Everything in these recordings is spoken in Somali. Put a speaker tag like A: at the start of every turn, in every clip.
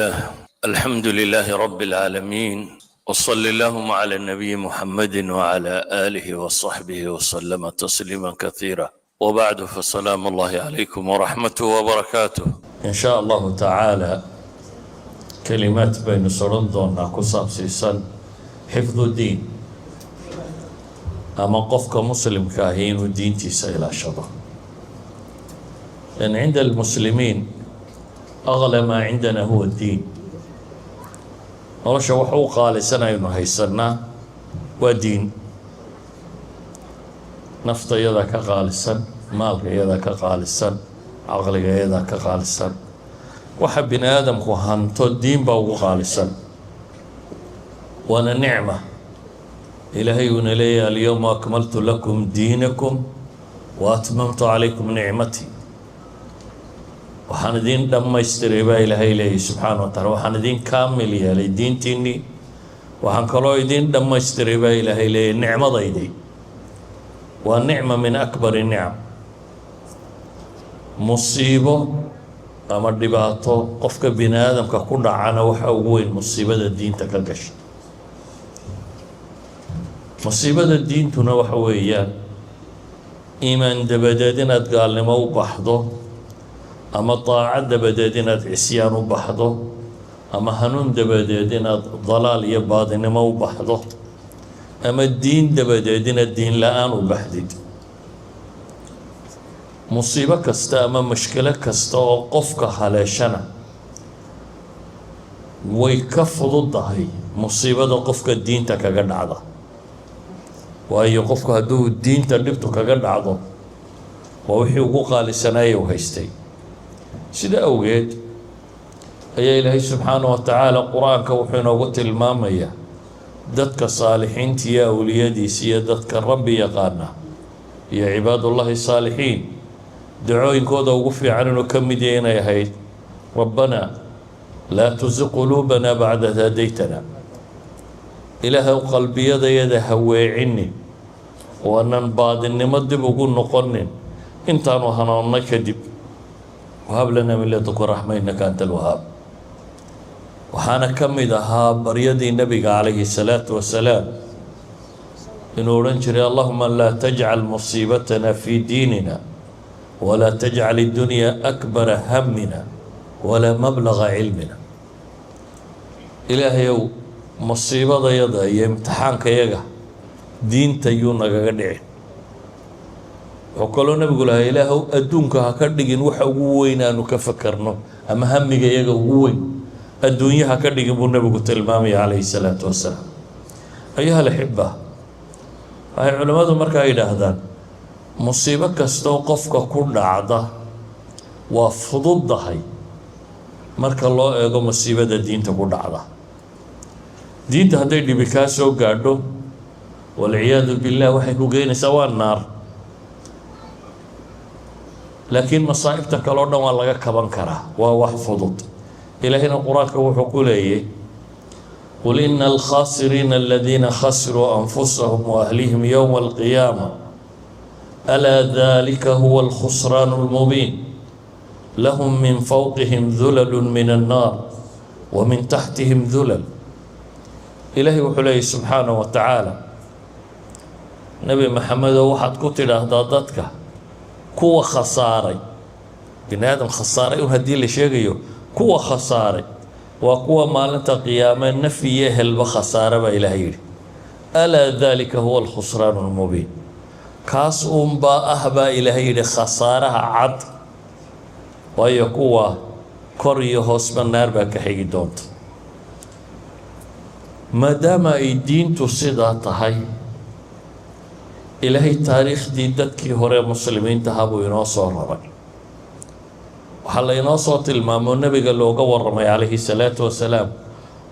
A: الله، الحمد لله رب العالمين، وصل اللهم على النبي محمد وعلى آله وصحبه وسلم تسليما كثيرا، وبعد، فسلام الله عليكم ورحمته وبركاته. إن شاء الله تعالى kalimaad baynu soran doonaa ku saabsiisan حفظ الدين ama qofka muslimka ahi inuu diintiisa ilaashado. لأن عند المسلمين أغلى ما عندنا هو الدين. Nolosha wax u qaalisan aynu haysanaa waa diin. Nafta iyadaa ka qaalisan, maalka iyadaa ka qaalisan, caqliga iyadaa ka qaalisan. Waxa bini aadamku hanto diin baa ugu qaalisan, waana nicma Ilaahay uuna leeyahay: "اليوم أكملت لكم دينكم وأتممت عليكم نعمتي." Waxaan idiin dhammaystiray baa Ilaahay leeyahy subxaana wa tacala, waxaan idiin kaamil yeelay diintiinnii, waxaan kaloo idiin dhammaystiray baa Ilaahay leeyahy nicmadaydii. Waa نعمة من أكبر النعم. Musiibo ama dhibaato qofka bini aadamka ku dhacana waxa ugu weyn musiibada diinta ka gasha. Musiibada diintuna waxa weeyaan iimaan dabadeed inaad gaalnimo u baxdo, ama daaco dabadeed inaad cisyaan u baxdo, ama hanuun dabadeed inaad dalaal iyo baadinimo u baxdo, ama diin dabadeed inaad diin la-aan u baxdid. Musiibo kasta ama mushkilo kasta oo qofka haleeshana way ka fududahay musiibada qofka diinta kaga dhacda, waayo qofku hadduu diinta dhibtu kaga dhacdo waa wixii ugu qaalisanaaya u haystay. Sida awgeed ayaa Ilaahay subxaana wa tacaala Qur-aanka wuxuu inoogu tilmaamayaa dadka saalixiinta iyo awliyadiisa iyo dadka Rabbi yaqaana iyo cibaadullahi saalixiin dacooyinkooda ugu fiican inuu ka mid yahay inay ahayd: "ربنا لا تزغ قلوبنا بعد إذ هديتنا." Ilaahay qalbiyadayada haweecinin waanan baadinimo dib ugu noqonin intaanu hanoonnay kadib. "وهب لنا من لدنك رحمة إنك أنت الوهاب." Waxaana ka mid ahaa baryadii Nebiga calayhi salaatu wasalaam inuu odhan jiray: "اللهم لا تجعل مصيبتنا في ديننا ولا تجعل الدنيا أكبر همنا ولا مبلغ علمنا." Ilaahayow, musiibadayada iyo imtixaankayaga diinta yuu nagaga dhicin. Wuxuu kaloo Nebigu lahaa: "Ilaahow, adduunka ha ka dhigin waxa ugu weyn aanu ka fakarno ama hamiga iyaga ugu weyn adduunye ha ka dhigin," buu Nebigu tilmaamaya calayhi salaatu wasalaam. أيها الأحبة, waxay culimmadu markaa yidhaahdaan musiibo kastoo qofka ku dhacda waa fududdahay marka loo eego musiibada diinta ku dhacda. Diinta hadday dhibi kaa soo gaadho, والعياذ بالله, waxay ku geynaysaa waa naar, laakiin masaa'ibta kale o dhan waa laga kaban karaa, waa wax fudud. Ilaahayna Qur-aanka wuxuu ku leeyay: "قل إن الخاسرين الذين خسروا أنفسهم وأهليهم يوم القيامة، ألا ذلك هو الخسران المبين. لهم من فوقهم ظلل من النار ومن تحتهم ظلل." Ilaahay wuxuu leeyay subxaanaه wa tacaala: Nebi Maxamedow, waxaad ku tidhaahdaa dadka kuwa khasaaray, bini aadam khasaaray un haddii la sheegayo, kuwa khasaaray waa kuwa maalinta qiyaame naf iyo ehelba khasaare, baa Ilaah yidhi. "ألا ذلك هو الخسران المبين." Kaas uunbaa ah, baa Ilaahay yidhi, khasaaraha cad, waayo kuwa kor iyo hoosba naar baa ka xigi doonta. Maadaama ay diintu sidaa tahay, Ilaahay taariikhdii dadkii hore muslimiinta ahaa buu inoo soo raray. Waxaa la inoo soo tilmaamo, Nebiga looga warramay calayhi salaatu wasalaam,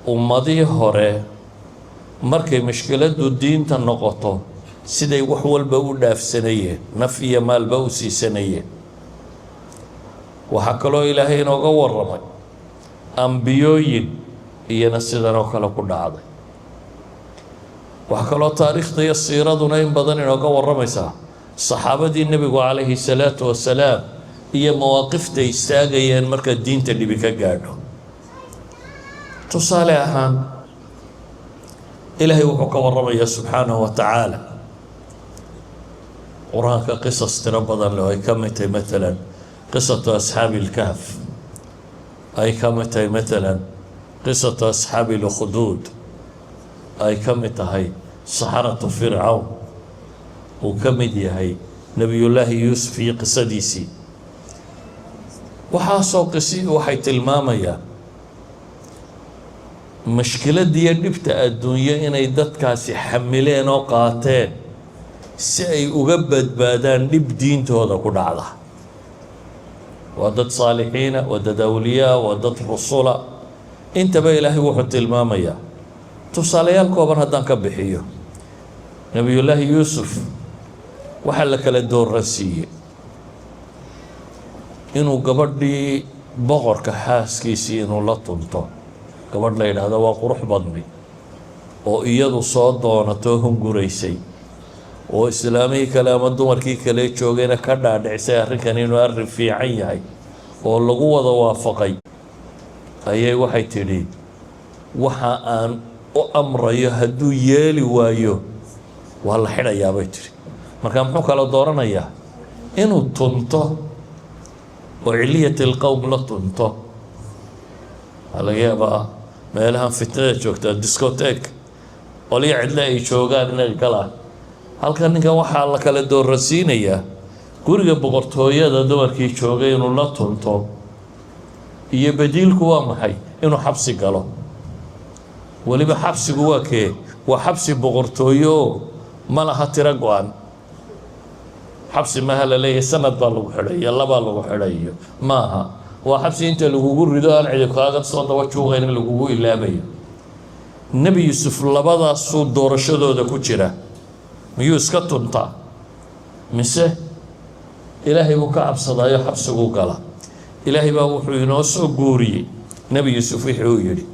A: ummadii hore markay mushkiladdu diinta noqoto siday wax walba u dhaafsanayeen, naf iyo maalba u siisanayeen. Waxaa kaloo Ilaahay inooga warramay ambiyooyin iyana sidan oo kale ku dhacday. Waxaa kaloo taariikhda iyo siiraduna in badan inooga warramaysaa saxaabadii Nebigu calayhi salaatu wasalaam iyo mawaaqifta istaagayeen marka diinta dhibi ka gaadho. Tusaale ahaan, Ilaahay wuxuu ka warramayaa subxaanahu wa tacaala Qur-aanka qisas tiro badan leh oo ay ka mid tahay matalan qisatu asxaabi ilkahf, ay ka mid tahay matalan qisatu asxaabi lukhduud, ay ka mid tahay saxaratu Fircawn, uu ka mid yahay Nebiyullaahi Yuusuf iyo qisadiisii. Waxaasoo qisi waxay tilmaamayaan mashkiladdiiyo dhibta adduunyo inay dadkaasi xamileen oo qaateen si ay uga badbaadaan dhib diintooda ku dhacda. Waa dad saalixiina, waa dad awliyaa, waa dad rusula. Intaba Ilaahay wuxuu tilmaamayaa. Tusaalayaal kooban haddaan ka bixiyo, Nebiyullaahi Yuusuf waxaa la kala dooransiiyey inuu gabadhii boqorka xaaskiisii inuu la tunto, gabadh la yidhaahdo waa qurux badni oo iyadu soo doonatoo hunguraysay oo islaamihii kale ama dumarkii kale joogayna ka dhaadhicisay arrinkan inuu arrin fiican yahay oo lagu wada waafaqay. Ayay waxay tidhi, waxa aan u amrayo hadduu yeeli waayo waa la xidhayaa, bay tidhi. Marka muxuu kala dooranayaa? Inuu tunto oo ciliyat alqowm la tunto. Waxaa laga yaabaa meelahan fitnada joogta, discotheque, qolyo cidle ay joogaan inay galaan. Halkan ninkan waxaa la kala dooransiinayaa guriga boqortooyada dumarkii joogay inuu la tunto, iyo badiilku waa maxay? Inuu xabsi galo. Weliba xabsigu waa kee? Waa xabsi boqortooyo oo ma laha tiro go-an. Xabsi maaha la leeyahay sanad baa lagu xidhay iyo labaa lagu xidhay iyo maaha. Waa xabsi inta lagugu rido aan cidi kaaga soo daba juuqayn in lagugu ilaabayo. Nebi Yuusuf labadaasuu doorashadooda ku jira. Miyuu iska tuntaa mise Ilaahay buu ka cabsadaayo xabsiguu gala? Ilaahay baa wuxuu inoo soo guuriyey Nebi Yuusuf wixii uu yidhi: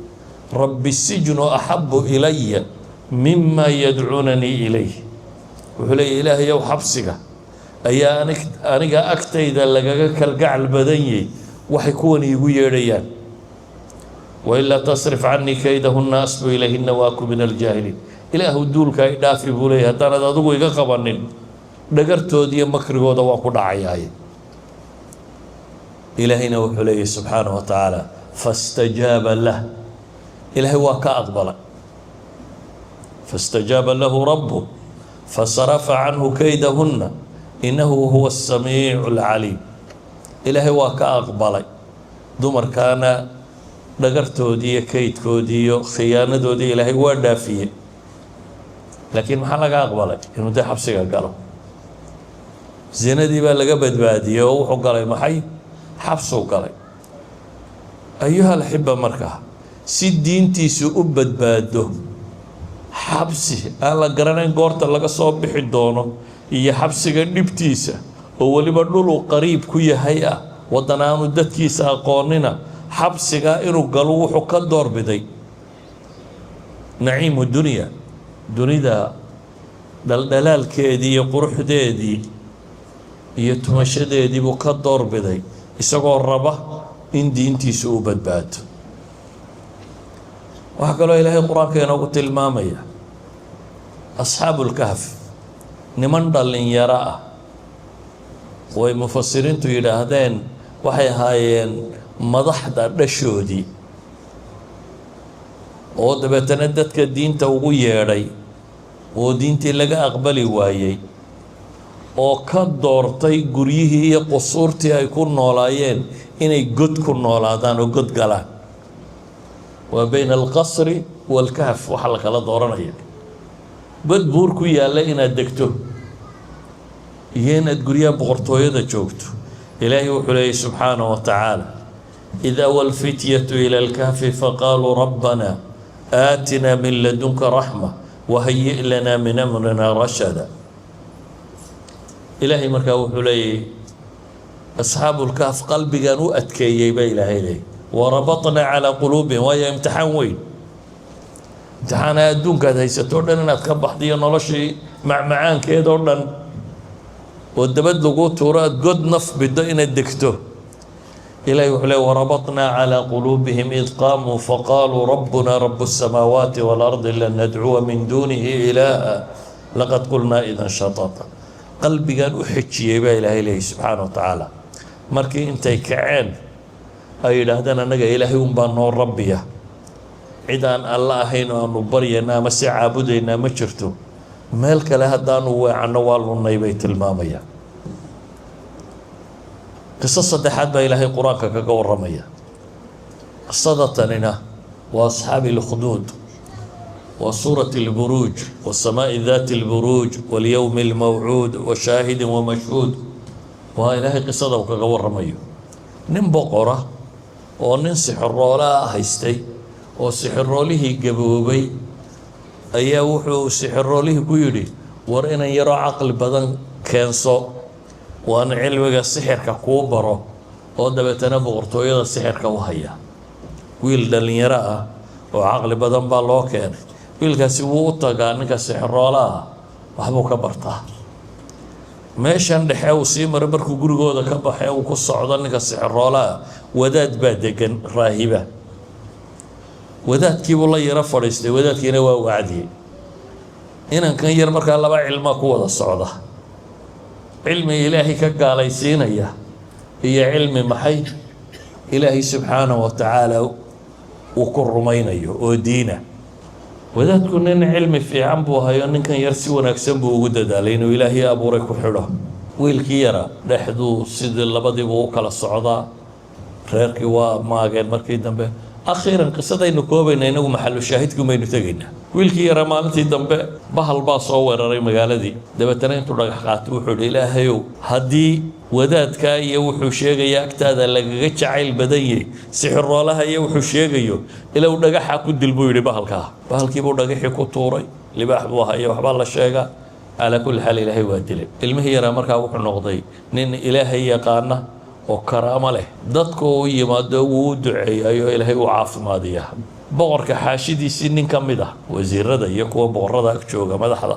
A: "رب السجن أحب إلي مما يدعونني إليه." Wuxuu leeya, "Ilaahayow, xabsiga ayaa aniga agtayda lagaga kalgacal badan yahy waxay kuwan iigu yeedhayaan. وإلا تصرف عني كيدهن أصب إليهن وأكن من الجاهلين." Ilaahu, duulka i dhaafi, buu leeyahy, haddaanad adigu iga qabanin dhagartooda iyo makrigooda waan ku dhacayaay. Ilaahayna wuxuu leeyahy subxaanaه wa tacaala: فاستجاب له. Ilaahay waa ka aqbalay. فاستجاب له ربه فصرف عنه كيدهن إنه هو السميع العليم. Ilaahay waa ka aqbalay dumarkaana dhagartoodii iyo kaydkoodii iyo khiyaanadoodii. Ilaahay waa dhaafiyey, laakiin maxaa laga aqbalay? Inuu dee xabsiga galo. Zinadii baa laga badbaadiyey oo wuxuu galay maxay? Xabsuu galay. أيها الأحبة, markaa si diintiisu u badbaado, xabsi aan la garanayn goorta laga soo bixi doono iyo xabsiga dhibtiisa oo weliba dhuluu qariib ku yahay ah, waddan aanu dadkiisa aqoonina, xabsigaa inuu galo wuxuu ka doorbiday نعيم الدنيا, dunida dhaldhalaalkeedii iyo quruxdeedii iyo tumashadeedii buu ka doorbiday, isagoo raba in diintiisu u badbaado. Waxaa kaloo Ilaahay Qur-aanka inoogu tilmaamaya asxaabulkahf, niman dhallinyaro ah way mufasiriintu yidhaahdeen waxay ahaayeen madaxda dhashoodii, oo dabeetana dadka diinta ugu yeedhay oo diintii laga aqbali waayey, oo ka doortay guryihii iyo qusuurtii ay ku noolaayeen inay god ku noolaadaan oo god galaan. Waa بين القصر والكهف. Waxaa la kala dooranaya god buur ku yaalla inaad degto iyo inaad guryaha boqortooyada joogto. Ilaahay wuxuu leeyay subxaanaه wa tacaala: إذ أوى الفتية إلى الكهف فقالوا ربنا آتنا من لدنك رحمة وهيئ لنا من أمرنا رشدا. Ilaahay markaa wuxuu leeyay, asxaabulkahf qalbigan u adkeeyey baa Ilaahay leeyay. وربطنا على قلوبهم. Waayo, imtixaan weyn, imtixaana adduunkaad haysato o dhan inaad ka baxdiyo, noloshii macmacaankeed oo dhan oo dabad lagu tuuro, aad god naf bido inaad degto. Ilahi wuxuu le: "Warabatnaa calىa quluubihim id qaamuu faqaaluu rabbuna rabu الsamaawaati wاlardi lan nadcuwa min duunihi ilaaha laqad qulnaa idan shatata." Qalbigan u xejiyey baa Ilaahay leeyay subxaana wa tacaala. Markii intay kaceen ay yidhaahdeen: "Annaga Ilaahay unbaa noo rabbiya, cid aan Alla ahayn oo aanu baryayna ama si caabudaynaa ma jirto, meel kale haddaanu weecanno waa lunnay," bay tilmaamayaan. Qiso saddexaad baa Ilaahay Qur-aanka kaga warramaya. Qisada tanina waa asxaabi اlkhduud, waa suurat اlburuuj: "والsamaaءi daati اlburuuj walyowmi اlmawcuud washaahidin wamashhuud." Waa Ilaahay qisada uu kaga warramayo nin boqora oo nin sixiroolaa haystay, oo sixiroolihii gaboobay ayaa wuxuu sixiroolihii ku yidhi: "War inan yaroo caqli badan keenso, waan cilmiga sixirka kuu baro." Oo dabeetana boqortooyada sixirka u haya wiil dhallinyaro ah oo caqli badan baa loo keenay. Wiilkaasi wuu u tagaa ninka sixiroolaha ah, waxbuu ka bartaa. Meeshan dhexe uu sii maray markuu gurigooda ka baxay uu ku socdo ninka sixiroolaha, wadaad baa degan, raahiba. Wadaadkiibuu la yaro fadhiistay, wadaadkiina waa wacdiyey inankan yar. Markaa laba cilmaa ku wada socda: cilmi Ilaahay ka gaalaysiinaya iyo cilmi maxay Ilaahay subxaanahu wa tacaala uu ku rumaynayo oo diina. Wadaadku nin cilmi fiican buu hayo, ninkan yar si wanaagsan buu ugu dadaalay inuu Ilaahay abuuray ku xidho. Wiilkii yara dhexduu sidii labadiibuu u kala socdaa. Reerkii waa maageen markii dambe. Akhiiran, qisadaynu koobayna, inagu maxalu shaahidku baynu tegaynaa. Wiilkii yaraa maalintii dambe bahal baa soo weeraray magaaladii. Dabeetana intuu dhagax qaatay wuxuu ihi: "Ilaahayow, haddii wadaadkaa iyo wuxuu sheegaya agtaada lagaga jacayl badan yahay sixiroolaha iyo wuxuu sheegayo, ilow dhagaxa ku dil," buu yidhi bahalkaa. Bahalkiibuu dhagaxii ku tuuray. Libaax buu haya, waxbaa la sheegaa. Calaa kulli xaal, Ilaahay waa dilay. Ilmihii yaraa markaa wuxuu noqday nin Ilaahay yaqaana oo karaamo leh. Dadku u yimaado, wuu u duceeyayo, Ilaahay uu caafimaadiyaa. Boqorka xaashidiisii nin ka mid ah, wasiirada iyo kuwa boqorada ag jooga, madaxda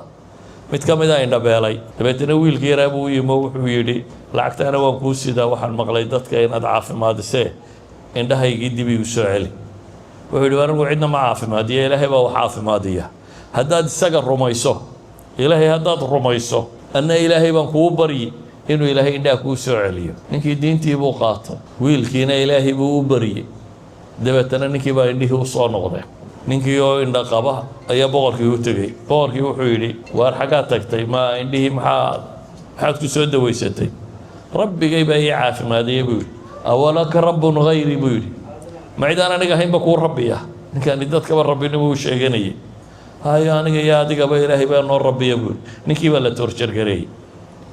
A: mid ka mid a, indhabeelay. Dabeetana wiilkii yaraa buu u yimi oo wuxuu yidhi: "Lacagtaana waan kuu sidaa, waxaan maqlay dadka inaad caafimaadisee, indhahaygii dib igu soo celi." Wuxuu yidhi: "Anigu cidna ma caafimaadiya, Ilaahay baa wax caafimaadiya. Haddaad isaga rumayso, Ilaahay haddaad rumayso, anna Ilaahay baan kuu baryi inuu Ilaahay indhaha kuu soo celiyo." Ninkii diintii buu qaatay, wiilkiina Ilaahay buu u baryey. Dabeetana ninkii baa indhihii u soo noqdeen. Ninkii oo indha qaba ayaa boqorkii u tegey. Boqorkii wuxuu yidhi: "Waar, xaggaa tagtay? Ma indhihii maxaad ku soo dawaysatay?" "Rabbigay baa ii caafimaadiyey," buu yidhi. "أولك رب غيري?" buu yidhi. "Ma cid aan aniga ahaynba kuu rabbiya?" Ninkani dadkaba rabbinimo uu sheeganayay. "Hayo, aniga iyo adigaba Ilaahay baa noo rabbiya," buu yidhi. Ninkii baa la torture gareeyey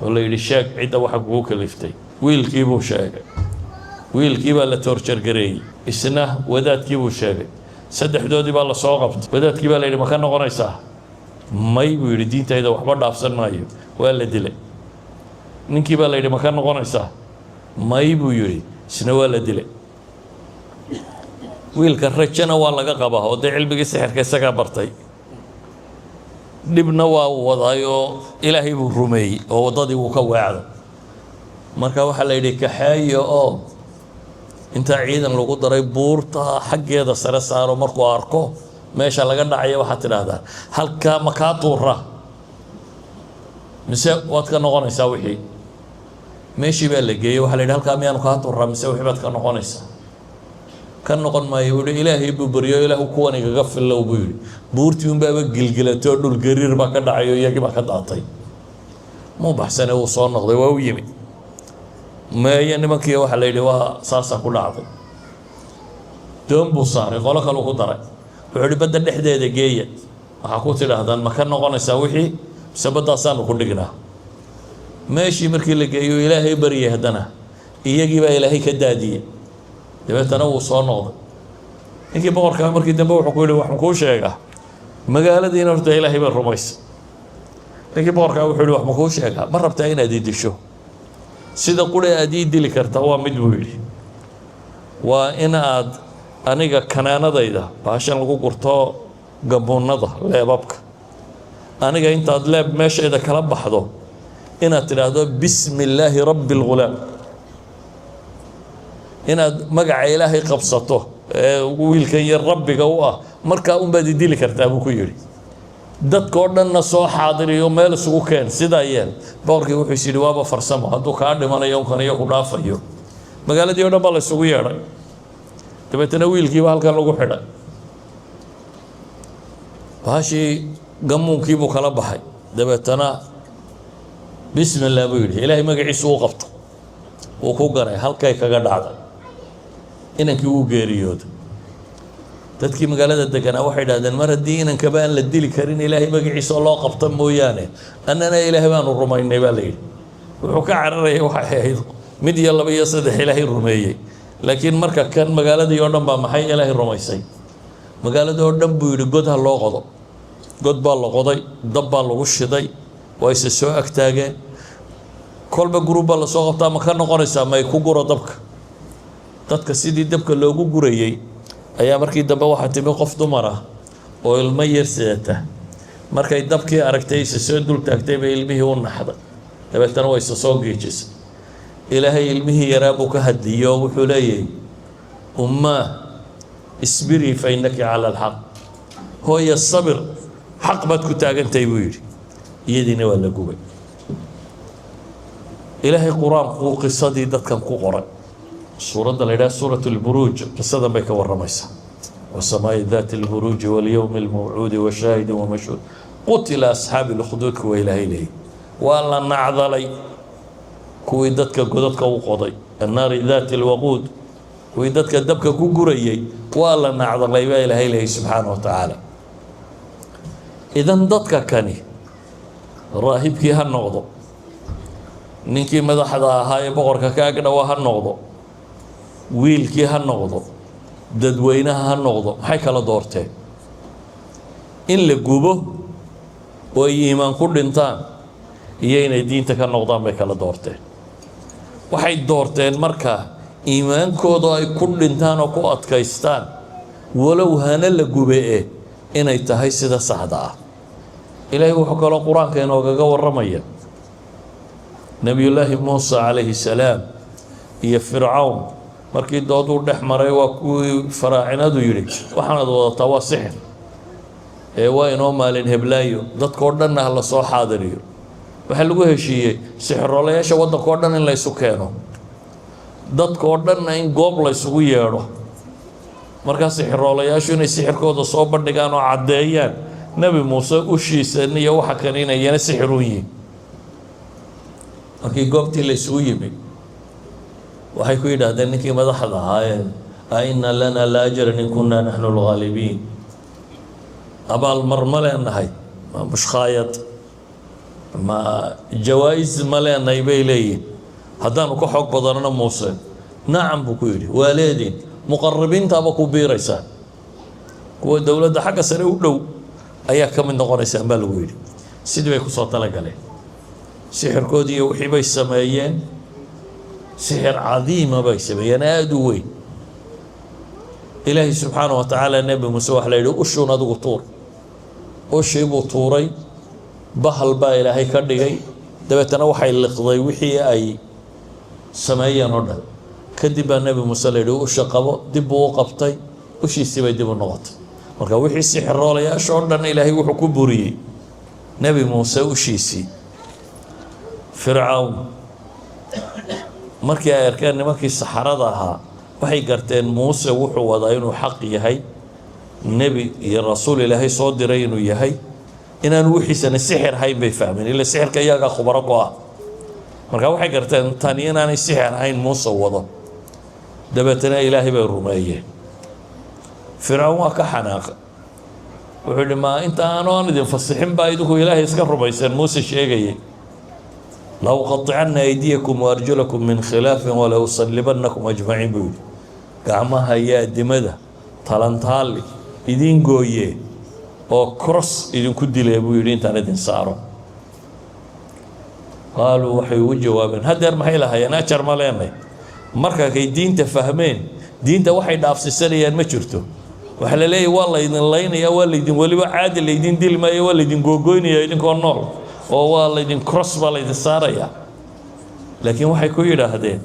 A: oo la yidhi: "Sheeg cidda waxa kugu kaliftay." Wiilkii buu sheegay. Wiilkii baa la torture gareeyey, isna wadaadkii buu sheegay. Saddexdoodii baa la soo qabtay. Wadaadkii baa la yidhi: "Ma ka noqonaysaa?" "May," buu yidhi, "diintayda waxba dhaafsan maayo." Waa la dilay. Ninkii baa la yidhi: "Ma ka noqonaysaa?" "May," buu yidhi. Isna waa la dilay. Wiilka rajana waa laga qabaa oo dee cilmigii sixirka isagaa bartay, dhibna waa uu wadaay oo Ilaahay buu rumeeyey oo waddadii wuu ka weecday. Marka waxaa la yidhi: "Kaxeeya," oo intaa ciidan lagu daray buurta xaggeeda sare saaro. "Markuu arko meesha laga dhacaya, waxaad tidhaahdaa: 'Halkaa ma kaa tuura mise waad ka noqonaysaa wixii?'" Meeshii baa la geeyey. Waxaa la yidhi: "Halkaa miyaanu kaa tuuraa mise wixii baad ka noqonaysaa?" "Ka noqon maayo," buu yihi. Ilaahay buu baryo. "Ilaahu kuwan igaga fillow," buu yidhi. Buurtii unbaaba gilgilatoo dhul gariir baa ka dhacay oo iyagii baa ka daatay. Muu baxsane, wuu soo noqday, waa u yimi. "Meeye nimankii?" Waxaa la yidhi: "Waa saasaa ku dhacday." Doon buu saaray, qolo kaleu ku daray. Wuxuu ihi: "Badda dhexdeeda geeya. Waxaa ku tidhaahdaan: 'Ma ka noqonaysaa wixii mise baddaasaanu ku dhignaa?'" Meeshii markii la geeyo, Ilaahay baryay haddana, iyagii baa Ilaahay ka daadiyey. Dabeetana wuu soo noqday ninkii boqorkaa. Markii dambe wuxuu ku yihi: "Waxaan kuu sheegaa, magaaladiina horta Ilaahay baa rumaysa." Ninkii boqorkaa wuxuu yihi: "Wax ma kuu sheegaa? Ma rabtaa inaad ii disho? Sida qura aad ii dili kartaa waa mid," buu yidhi, "waa in aad aniga kanaanadayda, baashan lagu gurto gamuunada, leebabka, aniga intaad leeb meeshayda kala baxdo, inaad tidhaahdo: بسم الله رب الغلام. Inaad magaca Ilaahay qabsato ee wiilkan yar rabbiga u ah, markaa unbaad idili kartaa, buu ku yidhi. Dadkoo dhanna soo xaadiriyo, meel isugu keen, sidaa yeel. Boqorkii wuxuu is yidhi, waaba farsamo, hadduu kaa dhimanayo unkan iyo ku dhaafayo. Magaaladii o dhan baa la isugu yeedhay. Dabeetana wiilkiiba halkan lagu xidhay, bahashii gamuunkiibuu kala baxay. Dabeetana "Bismi illah," buu yidhi, Ilaahay magaciisu u qabto, wuu ku ganay, halkay kaga dhacday. Inankii wuu geeriyooday. Dadkii magaalada deganaa waxay idhahdeen, mar haddii inankaba aan la dili karin Ilaahay magaciisa oo loo qabta mooyaane, annana Ilaahay baanu rumaynay, baa la yidhi. Wuxuu ka cararayay waxay ahayd mid iyo laba iyo saddex Ilaahay rumeeyey, laakiin marka kan magaaladii oo dhan baa maxay Ilaahay rumaysay. Magaalada oo dhan buu yidhi, god ha loo qodo. God baa la qoday, dab baa lagu shiday, waa ise soo agtaageen. Kolba group baa lasoo qabtaa, ma ka noqonaysaa, may ku guro dabka. Dadka sidii dabka loogu gurayey ayaa markii dambe waxaa timi qof dumar ah oo ilmo yar sidata. Markay dabkii aragtay, ise soo dul taagtay, bay ilmihii u naxday. Dabeetana way isa soo giijisay. Ilaahay ilmihii yaraa buu ka hadliyo oo wuxuu leeyahay, "Ummaa isbirii fa innaki cala alxaq." Hooya, sabir, xaq baad ku taagantahay, buu yidhi. Iyadiina waa la gubay. Ilaahay Qur-aanku qisadii dadkan ku qoray suuradda la yidhaha Suurat Lburuuj, qisadan bay ka warramaysaa: wasamaa'i daati lburuuji walyowmi almawcuudi washaahidin wamashhuud qutila asxaabi lkhduudka. Waa Ilaahay leeyay, waa la nacdalay kuwii dadka godadka u qoday, annaari daati alwaquud, kuwii dadka dabka ku gurayay waa la nacdalay, baa Ilaahay leeyay subxaana wa tacaala. Idan dadka kani, raahibkii ha noqdo, ninkii madaxda ahaa ee boqorka ka agdhowa ha noqdo, wiilkii ha noqdo, dadweynaha ha noqdo, maxay kala doorteen? In la gubo oo ay iimaan ku dhintaan iyo inay diinta ka noqdaan bay kala doorteen. Waxay doorteen markaa iimaankooda ay ku dhintaan oo ku adkaystaan, walow hana la gube e, inay tahay sida saxda ah. Ilaahay wuxuu kaloo Qur-aanka inoogaga warramaya Nebiyullaahi Muusa calayhi salaam iyo Fircawn markii dooduu dhex maray. Waa kuwii faraacinadu yidhi, waxaanaad wadataa waa sixir ee waa inoo maalin heblaayo, dadkoo dhanna ha la soo xaadiriyo. Waxaa lagu heshiiyey sixiroolayaasha waddankao dhan in laysu keeno, dadkoo dhanna in goob laysugu yeedho. Markaa sixiroolayaashu inay sixirkooda soo bandhigaan oo caddeeyaan Nebi Muuse ushiisan iyo waxa kan inayana sixirun yihiin. Markii goobtii laysugu yimi, waxay ku yidhaahdeen ninkii madaxda ahaa ee, a ina lana la ajran in kunna naxnu lghaalibiin? Abaalmar ma leenahay? Ma mushkhaayad ma jawaa'is ma leenahay, bay leeyihin, haddaanu ka xoog badanno Muuse? Nacam, buu ku yidhi, waa leediin, muqarabiintaaba ku biiraysaan, kuwa dowladda xagga sare u dhow ayaa ka mid noqonaysaan, baa lagu yidhi. Sidii bay kusoo talagaleen, sixirkoodii iyo wixii bay sameeyeen. Sixir cadiima bay sameeyeen, aada u weyn. Ilaahay subxaana wa tacaala Nebi Muuse waxa la yidhi, ushuun adigu tuur. Ushii buu tuuray, bahal baa Ilaahay ka dhigay. Dabeetana waxay liqday wixii ay sameeyeen oo dhan. Kadib baa Nebi Muuse la yidhi, usha qabo. Dib buu u qabtay, ushiisii bay dib u noqotay. Marka wixii sixiroolayaasha oo dhan Ilaahay wuxuu ku buriyey Nebi Muuse ushiisii. Fircawn markii ay arkeen nimankii saxarada ahaa, waxay garteen Muuse wuxuu wadaa inuu xaq yahay, nebi iyo rasuul Ilaahay soo diray inuu yahay, inaanu wixiisana sixir hayn bay fahmeen, ila sixirka iyagaa khubaro ku ah. Marka waxay garteen tani inaanay sixir hayn Muuse wado. Dabeetana Ilaahay bay rumeeyeen. Fircawn waa ka xanaaqa, wuxuu yihi, maa inta aanu aan idin fasixin baa idinku Ilaahay iska rumayseen Muuse sheegayay? La uqaطicanna aydiyakum waarjulakum min khilaafin wala usalibannakum ajmaciin, buu yidhi. Gacmaha iyo addimada talantaali idiin gooye oo cross idinku dile, buu yidhi, intaan idin saaro. Qaaluu, waxay ugu jawaabeen, hadeer maxay lahaayeen? Ajar ma leenay? Marka kay diinta fahmeen, diinta waxay dhaafsiisanayaan ma jirto. Waxaa la leeyahy, waa laydin laynaya, waa laydin weliba caadi laydin dili maayo, waa laydin googoynaya idinkoo nool, oo waa laydin cross baa laydin saaraya. Laakiin waxay ku yidhaahdeen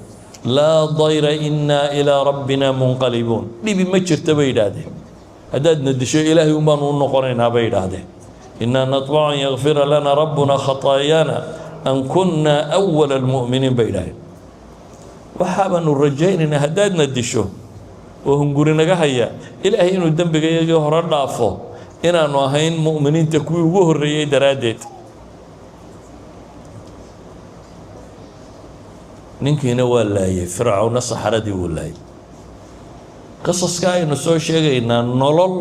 A: Laa dayra, innaa ilaa rabbina munqalibuun. Dhibi ma jirta, bay yidhaahdeen. Haddaadna disho, Ilaahay un baanu u noqonaynaa, bay yidhaahdeen. Innaa natmacu an yakfira lana rabbuna khataayaana an kunna awala almu'miniin, bay yidhahdeen. Waxaabaanu rajaynaynaa haddaadna disho oo hunguri naga haya Ilaahay inuu dembiga iyagii hore dhaafo, inaanu ahayn mu'miniinta kuwii ugu horreeyey daraaddeed. Ninkiina waa laayay Fircawna, saxaradii wuu laayay. Qisaska aynu soo sheegaynaa nolol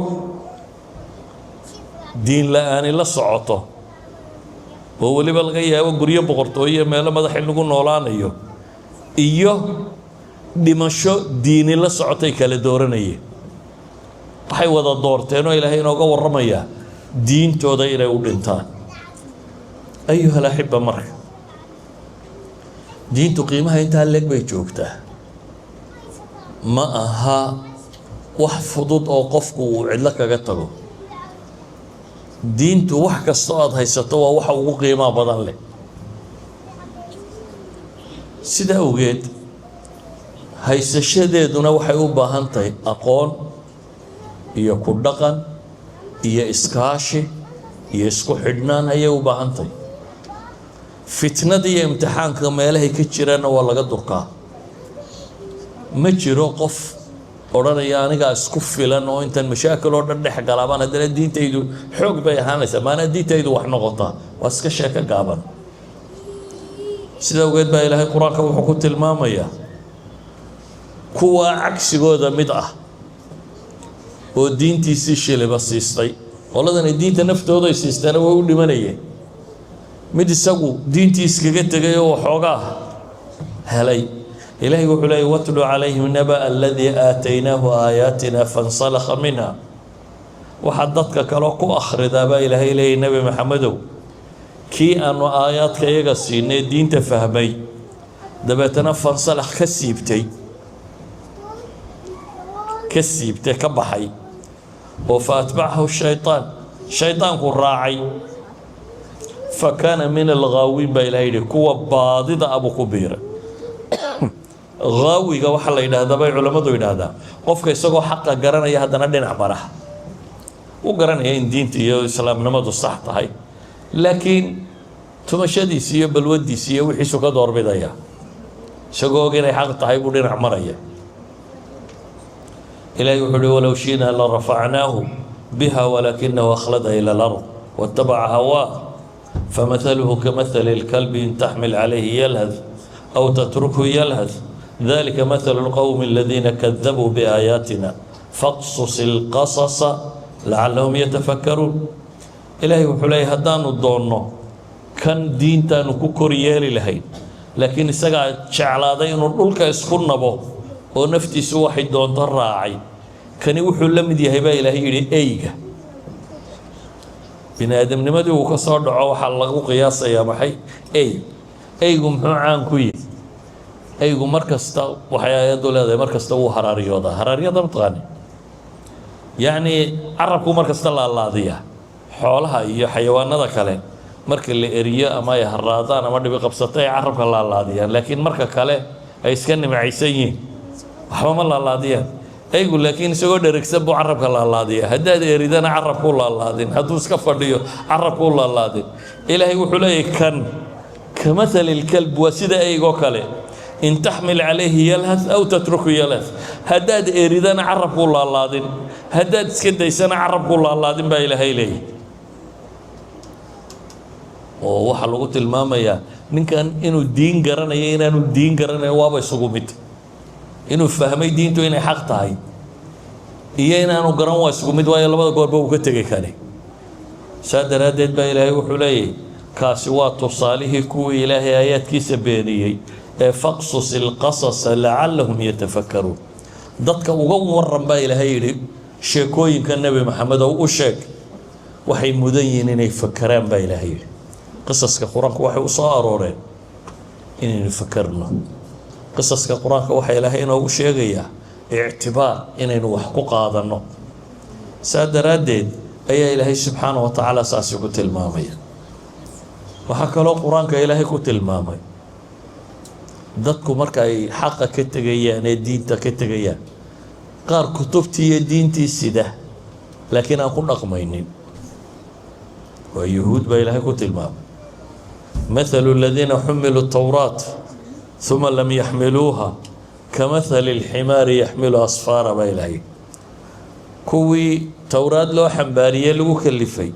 A: diin la-aani la socoto, oo weliba laga yaabo guryo boqortooyo, meelo madax in lagu noolaanayo, iyo dhimasho diini la socotay kala dooranayeen. Waxay wada doorteen oo Ilaahay inooga warramayaa diintooda inay u dhintaan. Ayuha alaxiba, marka diintu qiimaha intaa leeg bay joogtaa. Ma aha wax fudud oo qofku uu cidlo kaga tago. Diintu wax kasta oo aada haysato waa waxa ugu qiimaha badan leh. Sida awgeed haysashadeeduna waxay u baahan tahay aqoon iyo ku dhaqan iyo iskaashi iyo isku xidhnaan ayay u baahan tahay. Fitnada iyo imtixaanka meelahay ka jiraanna waa laga durkaa. Ma jiro qof odhanaya anigaa isku filan oo intaan mashaakil oo dhan dhex galaabaan haddana diintaydu xoog bay ahaanaysaa, maanaa diintaydu wax noqotaa. Waa iska sheeko gaaban. Sida awgeed baa Ilaahay Qur-aanka wuxuu ku tilmaamayaa kuwaa cagsigooda mid ah oo diintiisii shiliba siistay. Qoladani diinta naftooday siisteena, way u dhimanayeen. Mid isagu diintii iskaga tegay oo waxoogaa helay, Ilaahay wuxuu leeyay: watlu calayhim naba'a aladii aataynaahu aayaatina fansalakha minha. Waxaad dadka kaloo ku akhridaa, baa Ilaahay leeyay, Nebi Maxamedow, kii aanu aayaadka iyaga siinay, diinta fahmay, dabeetana fansalakh ka siibtay, ka siibtay, ka baxay, oo fa atbacahu shaytaan, shaydaanku raacay, fa kaana min alghaawiin, baa Ilahay yidhi. Kuwa baadida abuu ku biiray. Haawiga waxaa la yidhaahdaa, bay culammadu yidhaahdaa, qofka isagoo xaqa garanaya haddana dhinac maraha. U garanaya in diinta iyo islaamnimadu sax tahay, laakiin tumashadiisi iyo balwadiisi iyo wixiisu ka doorbidaya. Isagoo og inay xaq tahay buu dhinac maraya. Ilahay wuxuu uhi: walow shi'naa la rafacnaahu biha walaakinahu akhlada ila alard waatabaca hawaa famathaluhu kamathali اlkalbi in taxmil calayhi yalhath aw tatrukhu yalhath dalika mathalu اlqowmi aladiina kadabuu biaayaatina faqsus اlqasasa lacalahum yatafakkaruun. Ilaahay wuxuu leeyahy: haddaanu doonno, kan diintaanu ku kor yeeli lahayn, laakiin isagaa jeclaaday inuu dhulka isku nabo oo naftiisu waxay doonto raacay. Kani wuxuu la mid yahay, baa Ilaahay yidhi, eyga. Bini aadamnimadii uu ka soo dhaco waxaa lagu qiyaasayaa maxay? Ey. Eygu muxuu caan ku yihi? Eygu mar kasta, waxay aayaddu leedahay, mar kasta wuu haraaryoodaa. Haraaryada mataqaani? Yacni carabku mar kasta laalaadiyaa. Xoolaha iyo xayawaanada kale marka la eriyo ama ay haraadaan ama dhibi qabsato ay carabka laalaadiyaan, laakiin marka kale ay iska nimcaysan yihiin waxba ma laalaadiyaan. Eygu laakiin isagoo dheregsan buu carabka laalaadiya. Haddaad eridana carabkuu laalaadin, hadduu iska fadhiyo carabkuu laalaadin. Ilaahay wuxuu leeyahy: kan kamathali lkalb, waa sida eygoo kale. In taxmil calayhi yalhath aw tatruku yalhath. Haddaad eridana carabkuu laalaadin, haddaad iska daysana carabkuu laalaadin, baa Ilaahay leeyahy. Oo waxaa lagu tilmaamayaa ninkan inuu diin garanayo, inaanu diin garanayo waaba isugu mid. Inuu fahmay diintu inay xaq tahay iyo inaanu garan waa isugu mid, waayo labada goorba uu ka tegay kani. Saa daraaddeed baa Ilaahay wuxuu leeyahy: kaasi waa tusaalihii kuwii Ilaahay aayaadkiisa beeniyey ee faqsus ilqasasa lacallahum yatafakkaruun. Dadka uga waran, baa Ilaahay yidhi, sheekooyinka Nebi Maxamed oo u sheeg, waxay mudan yihiin inay fakeraan, baa Ilaahay yidhi. Qisaska Qur-aanku waxay u soo arooreen inaynu fakerno. Qisaska Qur-aanka waxaa Ilaahay inoogu sheegayaa ictibaar, inaynu wax ku qaadanno. Saa daraaddeed ayaa Ilaahay subxaana wa tacaala saasi ku tilmaamaya. Waxaa kaloo Qur-aanka Ilaahay ku tilmaamay Dadku marka ay xaqa ka tegayaan ee diinta ka tegayaan, qaar kutubtii iyo diintii sida laakiin aan ku dhaqmaynin, waa Yuhuud baa Ilaahay ku tilmaamay: "مثل الذين حملوا التوراة ثم لم يحملوها كمثل الحمار يحمل أسفارا" baa Ilaahay. Kuwii Towraad loo xambaariyey, lagu kalifay,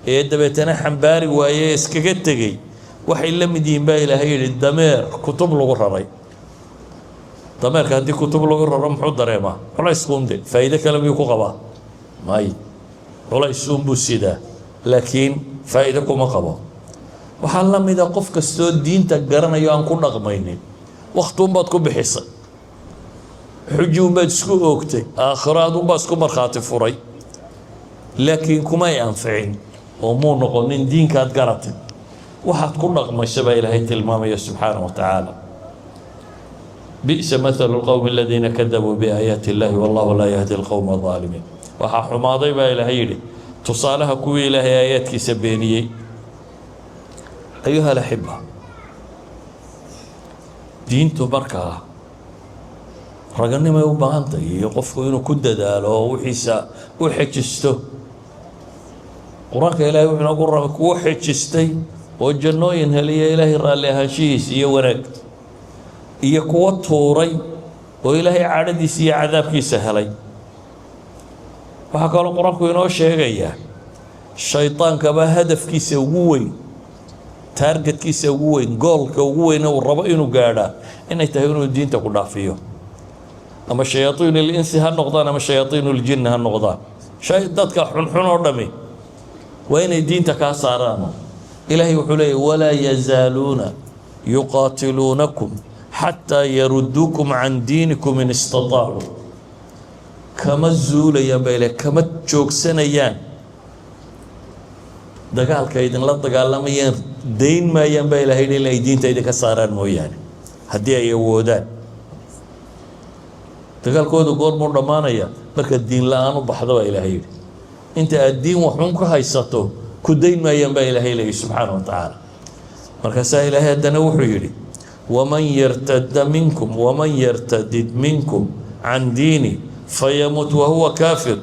A: ee dabeetana xambaari waaye ee iskaga tegey, waxay la mid yihiin baa Ilaahay yidhi dameer kutub lagu raray. Dameerka haddii kutub lagu raro, muxuu dareemaa? Culayskuunde, faa'iide kale miyuu ku qabaa? May, culays uunbuu sidaa, laakiin faa'iide kuma qabo. Waxaa la mida qof kastoo diinta garanayo aan ku dhaqmaynin. Wakti unbaad ku bixisay, xuji unbaad isku oogtay, aakhiro adunbaa isku markhaati furay, laakiin kumay anficin oo muu noqonin diinkaad garatay waxaad ku dhaqmayso baa Ilaahay tilmaamaya subxaanaه wa tacaala: "بئس مثل القوم الذين كذبوا بآيات الله والله لا يهدي القوم الظالمين." Waxaa xumaaday baa Ilaahay yidhi tusaalaha kuwii Ilaahay aayaadkiisa beeniyey. أيها الأحبة, diintu markaa raganimay u baahantahy iyo qofku inuu ku dadaalo oo wixiisa u xejisto. Qur-aanka Ilahay wuxuu noogu rabay kuwo xejistay oo jannooyin heliya, Ilaahay raalli ahaanshihiisa iyo wanaag, iyo kuwo tuuray oo Ilaahay cadhadiisa iyo cadaabkiisa helay. Waxaa kaloo Qur-aanku inoo sheegayaa shaydaankaba hadafkiisa ugu weyn, targetkiisa ugu weyn, goalka ugu weyn uu rabo inuu gaadhaa inay tahay inuu diinta ku dhaafiyo. Ama شياطين الإنس ha noqdaan ama شياطين الجن ha noqdaan, shay dadka xunxun oo dhami waa inay diinta kaa saaraan. Ilaahay wuxuu leeyay: "ولا يزالون يقاتلونكم حتى يردوكم عن دينكم إن استطاعوا." Kama zuulayaan ba Ilahay, kama joogsanayaan dagaalka idinla dagaalamayaan, dayn maayaan baa Ilahay yidhi inay diinta idinka saaraan mooyaane, haddii ay awoodaan. Dagaalkooda goormuu dhammaanaya? Marka diin la-aan u baxda baa Ilaahay yidhi. Inta aad diin waxun ka haysato, ku dayn maayaan baa Ilaahay leeyahy subxaana wa tacaala. Markaasaa Ilaahay haddana wuxuu yidhi: "ومن يرتد منكم ومن يرتد منكم عن دينه فيمت وهو كافر."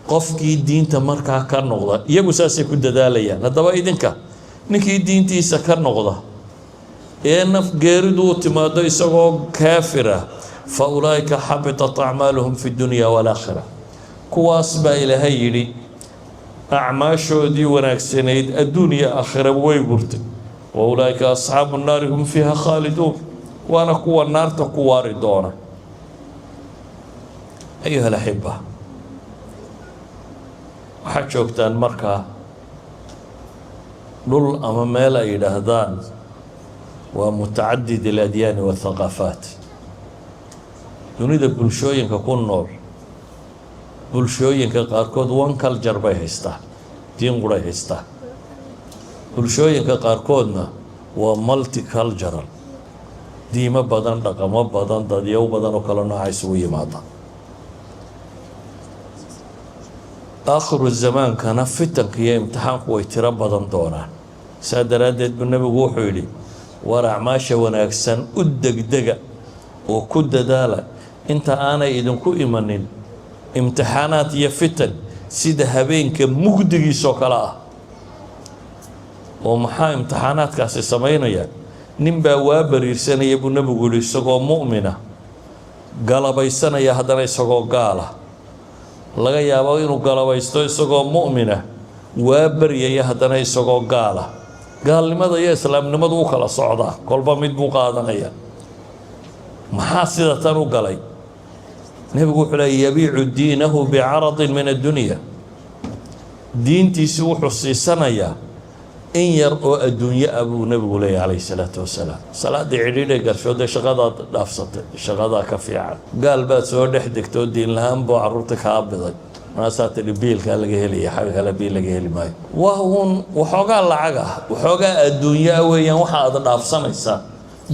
A: Qofkii diinta markaa ka noqda, iyagu saasay ku dadaalayaan, haddaba idinka ninkii diintiisa ka noqda ee naf geeridu u timaado isagoo kaafira, "فأولئك حبطت أعمالهم في الدنيا والآخرة." Kuwaas baa Ilaahay yidhi acmaashoodii wanaagsanayd adduun iyo aakhiraba way burtay. "وأولئك أصحاب النار هم فيها خالدون." Waana kuwa naarta ku waari doona. أيها الأحبة, waxaad joogtaan markaa dhul ama meel ay yidhaahdaan waa متعدد الأديان والثقافات. Dunida bulshooyinka ku nool, bulshooyinka qaarkood one culture bay haystaan, diin quray haystaan. Bulshooyinka qaarkoodna waa multicultural, diimo badan, dhaqamo badan, dadyow badan oo kale nooca isugu yimaada. Aakhiru zamaankana fitanka iyo imtixaanku way tiro badan doonaan. Saa daraaddeed buu Nebigu wuxuu yidhi: "War acmaasha wanaagsan u degdega oo ku dadaala inta aanay idinku imanin imtixaanaad iyo fitan sida habeenka mugdigiisoo kale ah." Oo maxaa imtixaanaadkaasi samaynaya? Nin baa waa bariirsanaya buu Nebigu yihi isagoo mu'mina, galabaysanaya haddana isagoo gaala. Laga yaabo inuu galabaysto isagoo mu'mina, waa baryaya haddana isagoo gaala. Gaalnimada iyo islaamnimadu u kala socdaa, kolba mid buu qaadanaya. Maxaa sida tan u galay? Nebigu wuxuu leey: "يبيع دينه بعرض من الدنيا." Diintiisi wuxuu siisanayaa in yar oo adduunyo ah buu Nebigu leeyahy calayhi salaatu wasalaam. Salaaddii cidhiidhay garsho, dee shaqadaad dhaafsatay, shaqadaa ka fiican. Gaal baad soo dhex degtoo diin la-aan buu carruurta kaa biday, markaasaa tidhi biilkaa laga helaya, xagga kale biil laga heli maayo. Waa uun waxoogaa lacag ah, waxoogaa adduunyo ah weeyaan waxa aad dhaafsanaysaa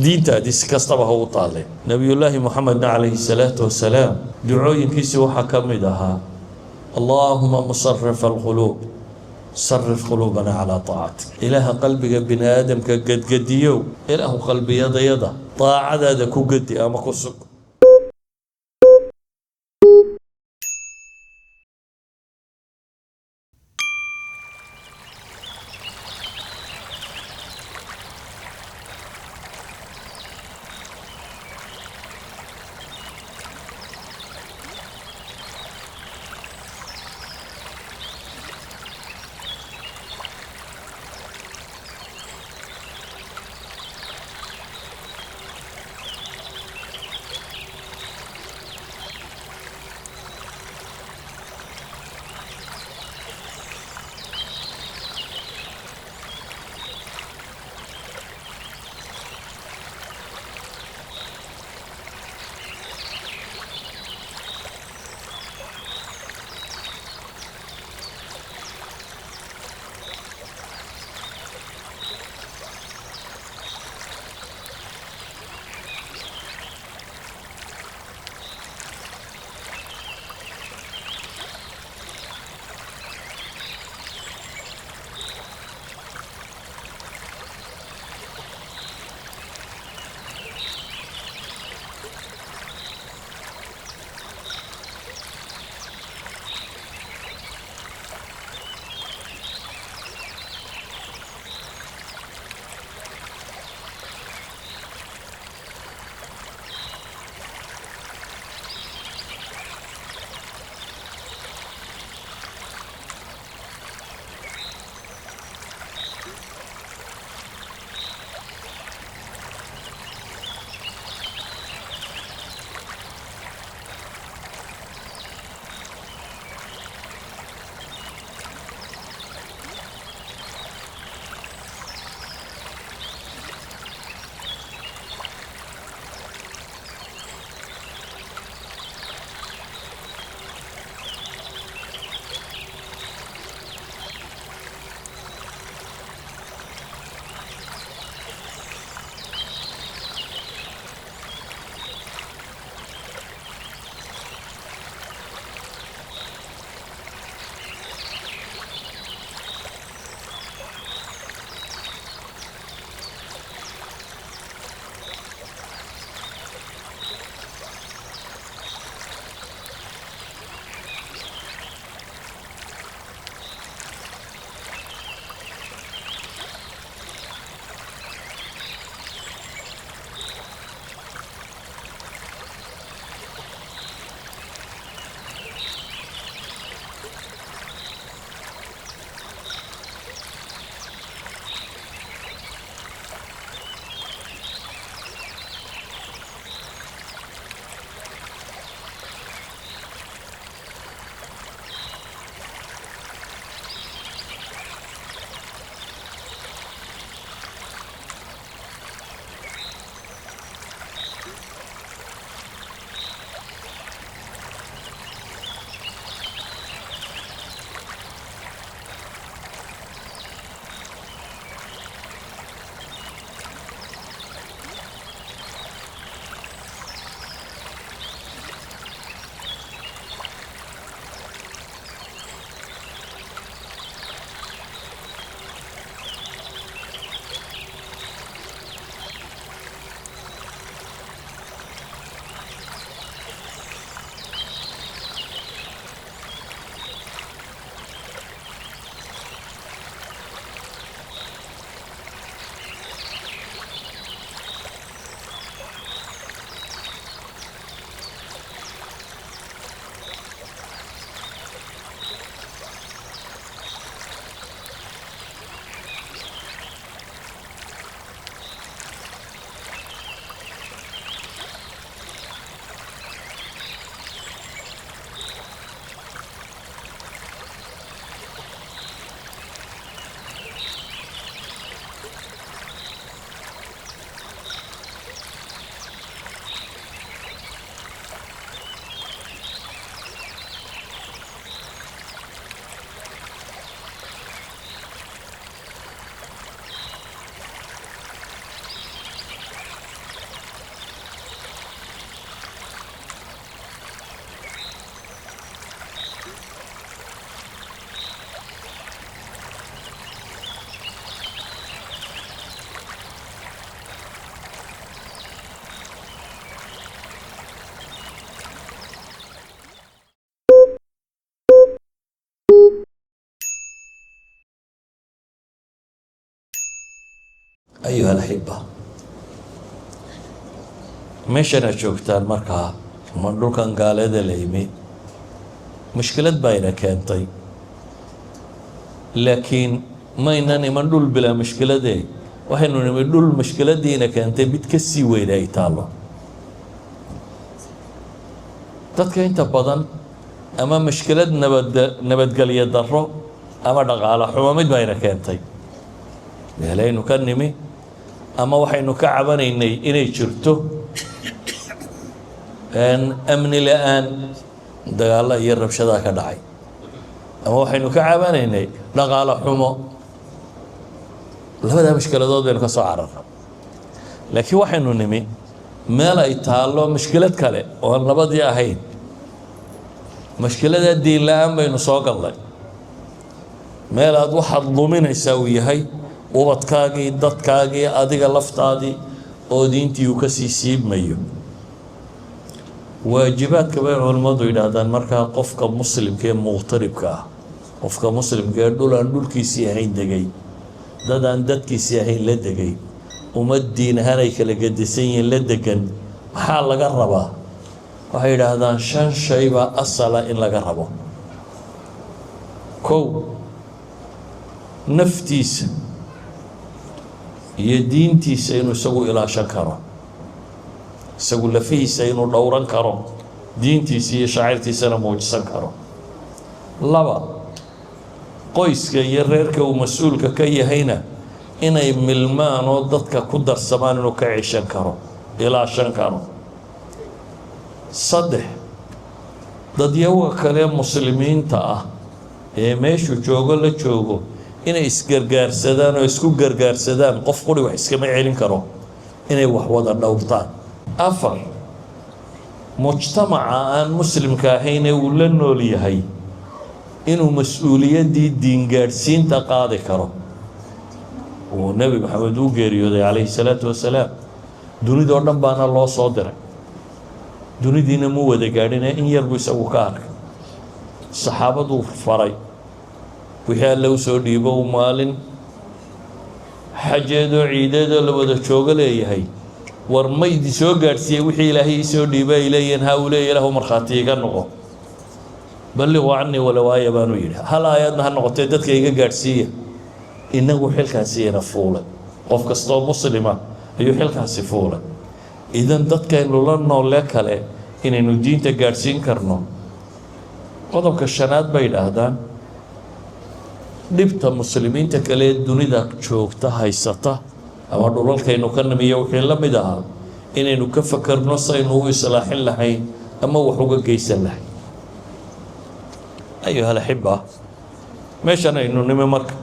A: diintaadii, si kastaba ha u taalle. Nebiyullaahi Moxamedna calayhi salaatu wasalaam ducooyinkiisii waxaa ka mid ahaa: "اللهم مصرف القلوب Sarif quluubana calaa taacatik. Ilaaha qalbiga bini aadamka gedgediyow, Ilaahu qalbiyadayada daacadaada ku gedi ama ku sug. أيها الأحبة, meeshanaad joogtaan markaa ma dhulkan gaaleeda la yimi, mushkilad baa ina keentay, laakiin maynan iman dhul bilaa mushkiladee. Waxaynu nimi dhul mushkiladiina keentay mid ka sii weyna ay taallo. Dadka inta badan ama mushkilad nabadgelyo darro ama dhaqaale xumo mid baa ina keentay meelaynu ka nimi, ama waxaynu ka cabanaynay inay jirto amni la'aan, dagaallo iyo rabshadaa ka dhacay, ama waxaynu ka cabanaynay dhaqaale xumo. Labadaa mushkiladood baynu ka soo cararna, laakiin waxaynu nimi meel ay taallo mushkilad kale oo aan labadii ahayn. Mushkiladaa diin la'aan baynu soo gallay, meel aad waxaad luminaysaa uu yahay ubadkaagii, dadkaagii, adiga laftaadii oo diintii uu kasii siibmayo. Waajibaadka bay culimmadu yidhaahdaan markaa qofka muslimka ee muqtaribka ah, qofka muslimka ee dhul aan dhulkiisii ahayn degay, dad aan dadkiisii ahayn la degay, ummad diin ahaan ay kala gedisan yihiin la degan, maxaa laga rabaa? Waxay yidhaahdaan shan shay baa asala in laga rabo. Kow, naftiisa iyo diintiisa inuu isagu ilaashan karo, isagu lafihiisa inuu dhowran karo, diintiisa iyo shacairtiisana muujisan karo. Laba, qoyska iyo reerka uu mas'uulka ka yahayna inay milmaan oo dadka ku darsamaan inuu ka ceshan karo, ilaashan karo. Saddex, dadyaga kale muslimiinta ah ee meeshuu joogo la joogo inay isgargaarsadaan oo isku gargaarsadaan, qof quri wax iskama celin karo, inay wax wada dhowrtaan. Afar, mujtamaca aan muslimka ahayn ee uu la nool yahay inuu mas'uuliyaddii diingaadhsiinta qaadi karo. Uu Nebi Maxamed u geeriyooday calayhi salaatu wasalaam, dunidoo dhan baana loo soo diray. Dunidiina mu wada gaadhine, in yar buu isagu ka arkay. Saxaabaduu faray wixii Alle u soo dhiibo. Uu maalin xajeedoo ciideedoo la wada joogo leeyahay: "War ma idi soo gaadhsiiyey wixii Ilaahay ii soo dhiibay?" Ay leeyihiin ha. Uu leeya: "Ilahu markhaati iga noqo. بلغوا عني ولو آية" baanuu yidhi, hal aayadna ha noqotee dadka iga gaadhsiiya. Inagu xilkaasi ina fuulay, qof kastoo muslima ayuu xilkaasi fuulay. Idan dadkaynu la noole kale inaynu diinta gaadhsiin karno. Qodobka shanaad bay idhaahdaan, dhibta muslimiinta kale ee dunida joogta haysata ama dhulalkaynu ka nimiyo wixii la mid ahaa inaynu ka fakerno saynu u islaaxin lahayn ama wax uga geysan lahayn. أيها الأحبة, meeshan aynu nimi marka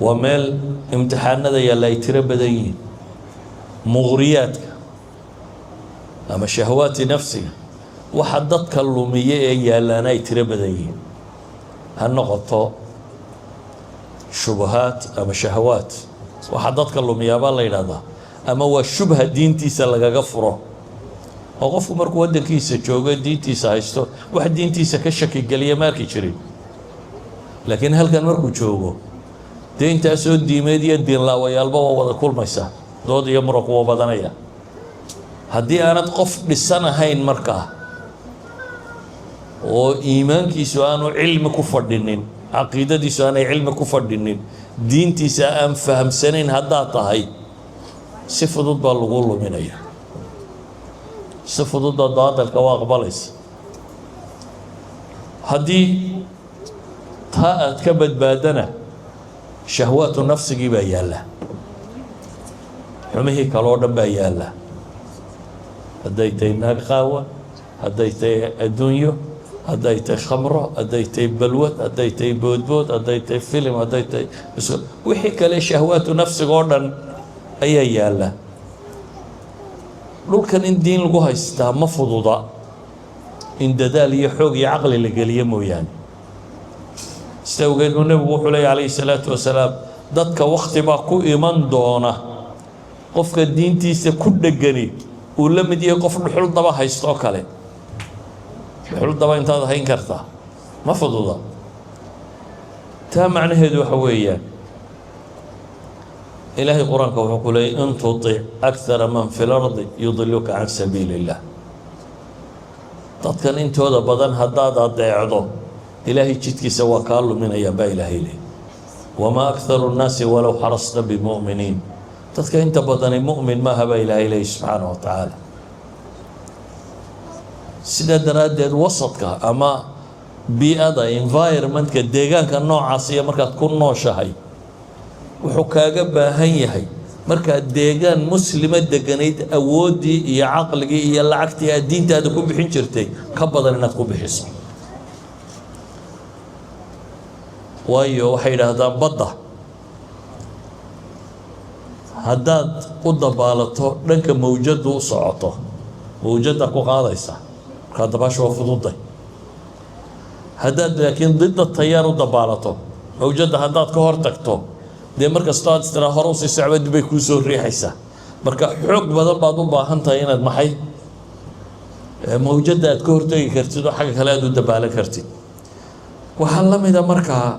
A: waa meel imtixaanada yaalla ay tiro badan yihiin, muqriyaadka ama shahwaati nafsiga, waxa dadka lumiye ee yaallaana ay tiro badan yihiin, ha noqoto shubahaat ama shahawaat. Waxa dadka lumiyaabaa la yidhahdaa ama waa shubha diintiisa lagaga furo, oo qofku markuu waddankiisa joogo, diintiisa haysto, wax diintiisa ka shaki geliya ma arki jirin. Laakiin halkan markuu joogo, dee intaasoo diimeed iyo diinlaawayaalba waa wada kulmaysa, dood iyo muranku waa badanaya. Haddii aanad qof dhisan ahayn markaa oo iimaankiisu aanu cilmi ku fadhinin, caqiidadiisu aanay cilmi ku fadhinin, diintiisa aan fahamsanayn haddaad tahay, si fudud baa lagu luminaya, si fudud baad baadalka u aqbalaysa. Haddii taa aad ka badbaadana, shahwaatu nafsigii baa yaalla, xumihii kale oo dhan baa yaalla, hadday tahay naag qaawa, hadday tahay adduunyo, hadday tahay khamro, hadday tahay balwad, hadday tahay boodbood, hadday tahay filim, hadday tahay wixii kale, shahwaatu nafsiga oo dhan ayaa yaalla. Dhulkan in diin lagu haystaa ma fududa, in dadaal iyo xoog iyo caqli la geliyo mooyaane. Sida awgeed buu Nebigu wuxuu leeyay calayhi salaatu wasalaam: dadka wakti baa ku iman doona qofka diintiisa ku dhegani uu la mid yahay qof dhuxul daba haysto oo kale. Dhuxul daba intaad hayn kartaa ma fududa. Taa macnaheedu waxa weeyaan Ilaahay Qur-aanka wuxuu ku leeyay: "In tutic akthara man fi lardi yudiluka can sabiili illah." Dadkan intooda badan haddaad adeecdo, Ilaahay jidkiisa waa kaa luminayaan, baa Ilaahay leey. "Wamaa akharu nnaasi walow xarasta bimu'miniin." Dadka inta badani mu'min maaha, baa Ilaahay leey subxaanahu wa tacaala. Sidaa daraaddeed, wasadka ama bii'ada, environmentka, deegaanka noocaas iyo markaad ku nooshahay, wuxuu kaaga baahan yahay markaad deegaan muslima deganayd, awooddii iyo caqligii iyo lacagtii aad diintaada ku bixin jirtay ka badan inaad ku bixiso. Waayo, waxay yidhaahdaan, badda haddaad u dabaalato dhanka mawjaddu u socoto, mawjadda ku qaadaysa, markaa dabaasha waa fududay. Haddaad laakiin didda tayaar u dabaalato, mawjadda haddaad ka hor tagto, dee mar kastoo aad istiraa hore usii socba, dib bay kuu soo riixaysaa. Marka xoog badan baad u baahan tahay inaad maxay mawjadda aad ka hortegi kartid oo xagga kale aad u dabaalan kartid. Waxaa la mida markaa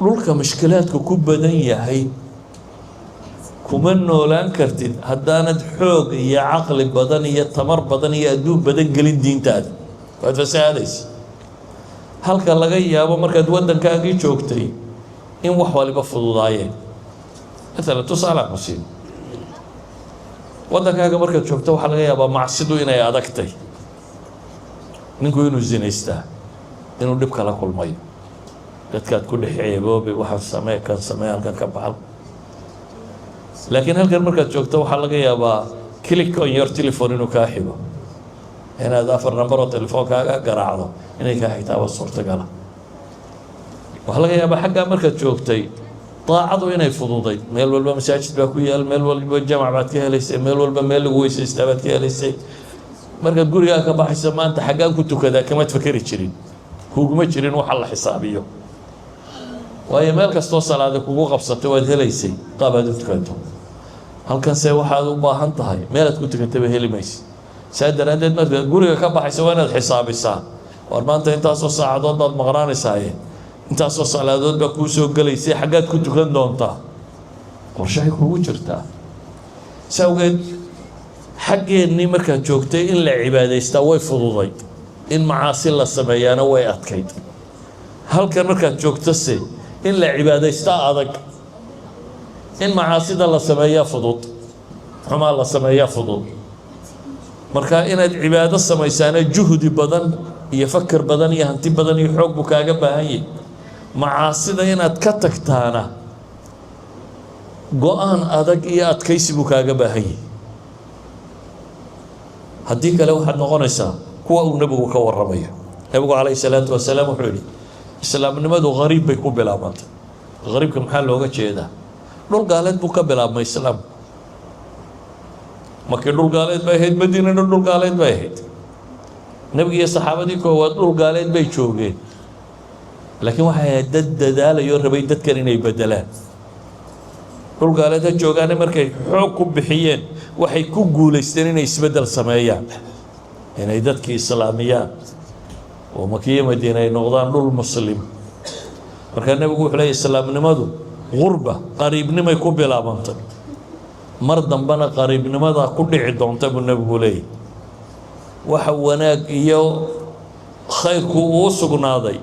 A: dhulka mushkilaadku ku badan yahay kuma noolaan kartid haddaanad xoog iyo caqli badan iyo tamar badan iyo adduun badan gelin diintaada, waad fasahaadaysa. Halka laga yaabo markaad waddankaagii joogtay in wax waliba fududaayeen. Maalan, tusaalaan ku siin, waddankaaga markaad joogto waxaa laga yaabaa macsidu inay adagtay, ninku inuu zinaystaa inuu dhib kala kulmayo, dadkaad ku dhex ceeboobay, waxaan samee, kan samee, halkan ka baxal. Laakiin halkan markaad joogto waxaa laga yaabaa click on your telephone inuu kaa xigo, inaad afar number oo telefoonkaaga garaacdo inay kaa xigtaaba suurtagala. Waxaa laga yaabaa xaggaa markaad joogtay daacadu inay fududayd, meel walba masaajid baa ku yaal, meel walba jamac baad ka helaysay, meel walba meel lagu weysaystaa baad ka helaysay. Markaad gurigaa ka baxayso, maanta xaggaan ku tukadaa kamaad fakeri jirin, kuguma jirin waxa la xisaabiyo, waayo meel kastoo salaada kugu qabsatay waad helaysay qaabaad u tukato. Halkanse waxaad u baahan tahay meelaad ku tukataba heli maysa. Saa daraaddeed, markaad guriga ka baxaysa waa inaad xisaabisaa: war maanta intaasoo saacadood baad maqnaanaysaaye, intaasoo salaadood baa kuu soo gelaysay, xaggaad ku tukan doontaa? Qorshahay kugu jirtaa. Si awgeed, xaggeennii markaad joogtay in la cibaadaystaa way fududay, in macaasi la sameeyaana way adkayd. Halkan markaad joogtose in la cibaadaystaa adag, in macaasida la sameeyaa fudud, xumaa la sameeyaa fudud. Marka inaad cibaado samaysaana juhdi badan iyo fakar badan iyo hanti badan iyo xoog buu kaaga baahan yahay. Macaasida inaad ka tagtaana go-aan adag iyo adkaysi buu kaaga baahan yahay. Haddii kale waxaad noqonaysaa kuwa uu Nebigu ka warramayo. Nebigu calayhi salaatu wasalaam wuxuu yidhi: islaamnimadu qariib bay ku bilaabantay. Qariibka maxaa looga jeedaa? Dhul gaaleed buu ka bilaabmay islaamku. Markii dhul gaaleed bay ahayd, Madiinana dhul gaaleed bay ahayd. Nebiga iyo saxaabadii koowaad dhul gaaleed bay joogeen, laakiin waxay ahayd dad dadaalayo, rabay dadkan inay bedelaan. Dhul gaaleed ha joogaane, markay xoog ku bixiyeen waxay ku guulaysteen inay isbeddel sameeyaan, inay dadkii islaamiyaan oo Makiyo Madiina ay noqdaan dhul muslim. Markaa Nebigu wuxuu leeyay: islaamnimadu gurba, qariibnimay ku bilaabantay, mar dambena qariibnimadaa ku dhici doonta, buu Nebigu leeyahy. Waxa wanaag iyo khayrku uu sugnaaday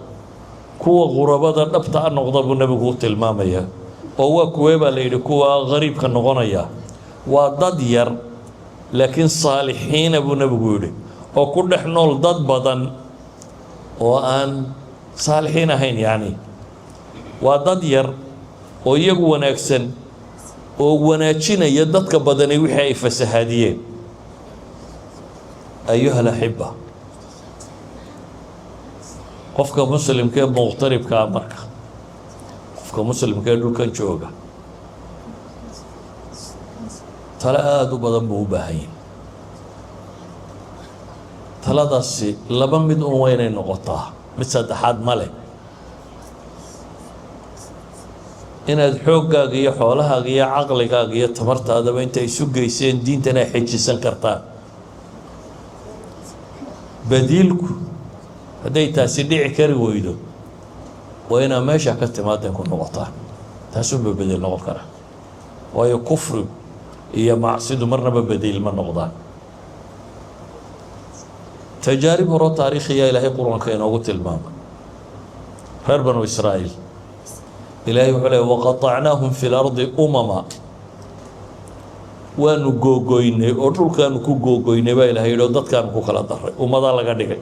A: kuwa qurabada dhabta a noqda, buu Nebigu u tilmaamayaa. Oo waa kuwee, baa la yidhi, kuwa qariibka noqonaya? Waa dad yar laakiin saalixiina, buu Nebigu yidhi, oo ku dhex nool dad badan oo aan saalixiin ahayn. Yacni waa dad yar oo iyagu wanaagsan oo wanaajinaya dadka badani wixii ay fasahaadiyeen. Ayuha alaxiba, qofka muslimka ee muqtaribkaa, marka qofka muslimka ee dhulkan jooga, talo aada u badan buu u baahan yahay. Taladaasi laba mid un waa inay noqotaa, mid saddexaad ma leh. Inaad xooggaaga iyo xoolahaaga iyo caqligaaga iyo tamartaadaba inta isu geyseen diintan ay xejisan kartaan. Badiilku hadday taasi dhici kari weydo, waa inaa meesha ka timaadeen ku noqotaan. Taasunba bedel noqon kara. Waayo, kufrigu iyo macsidu marnaba badiil ma noqdaan. Tajaarib horo taariikhiya Ilaahay Qur-aanka inoogu tilmaamay. Reer Banu Israa'iil Ilaahay wuxuu leey: وقطعناهم في الأرض أمما. Waanu googoynay oo dhulkaanu ku googoynay baa Ilahay yidhi, oo dadkaanu ku kala daray, ummadaa laga dhigay.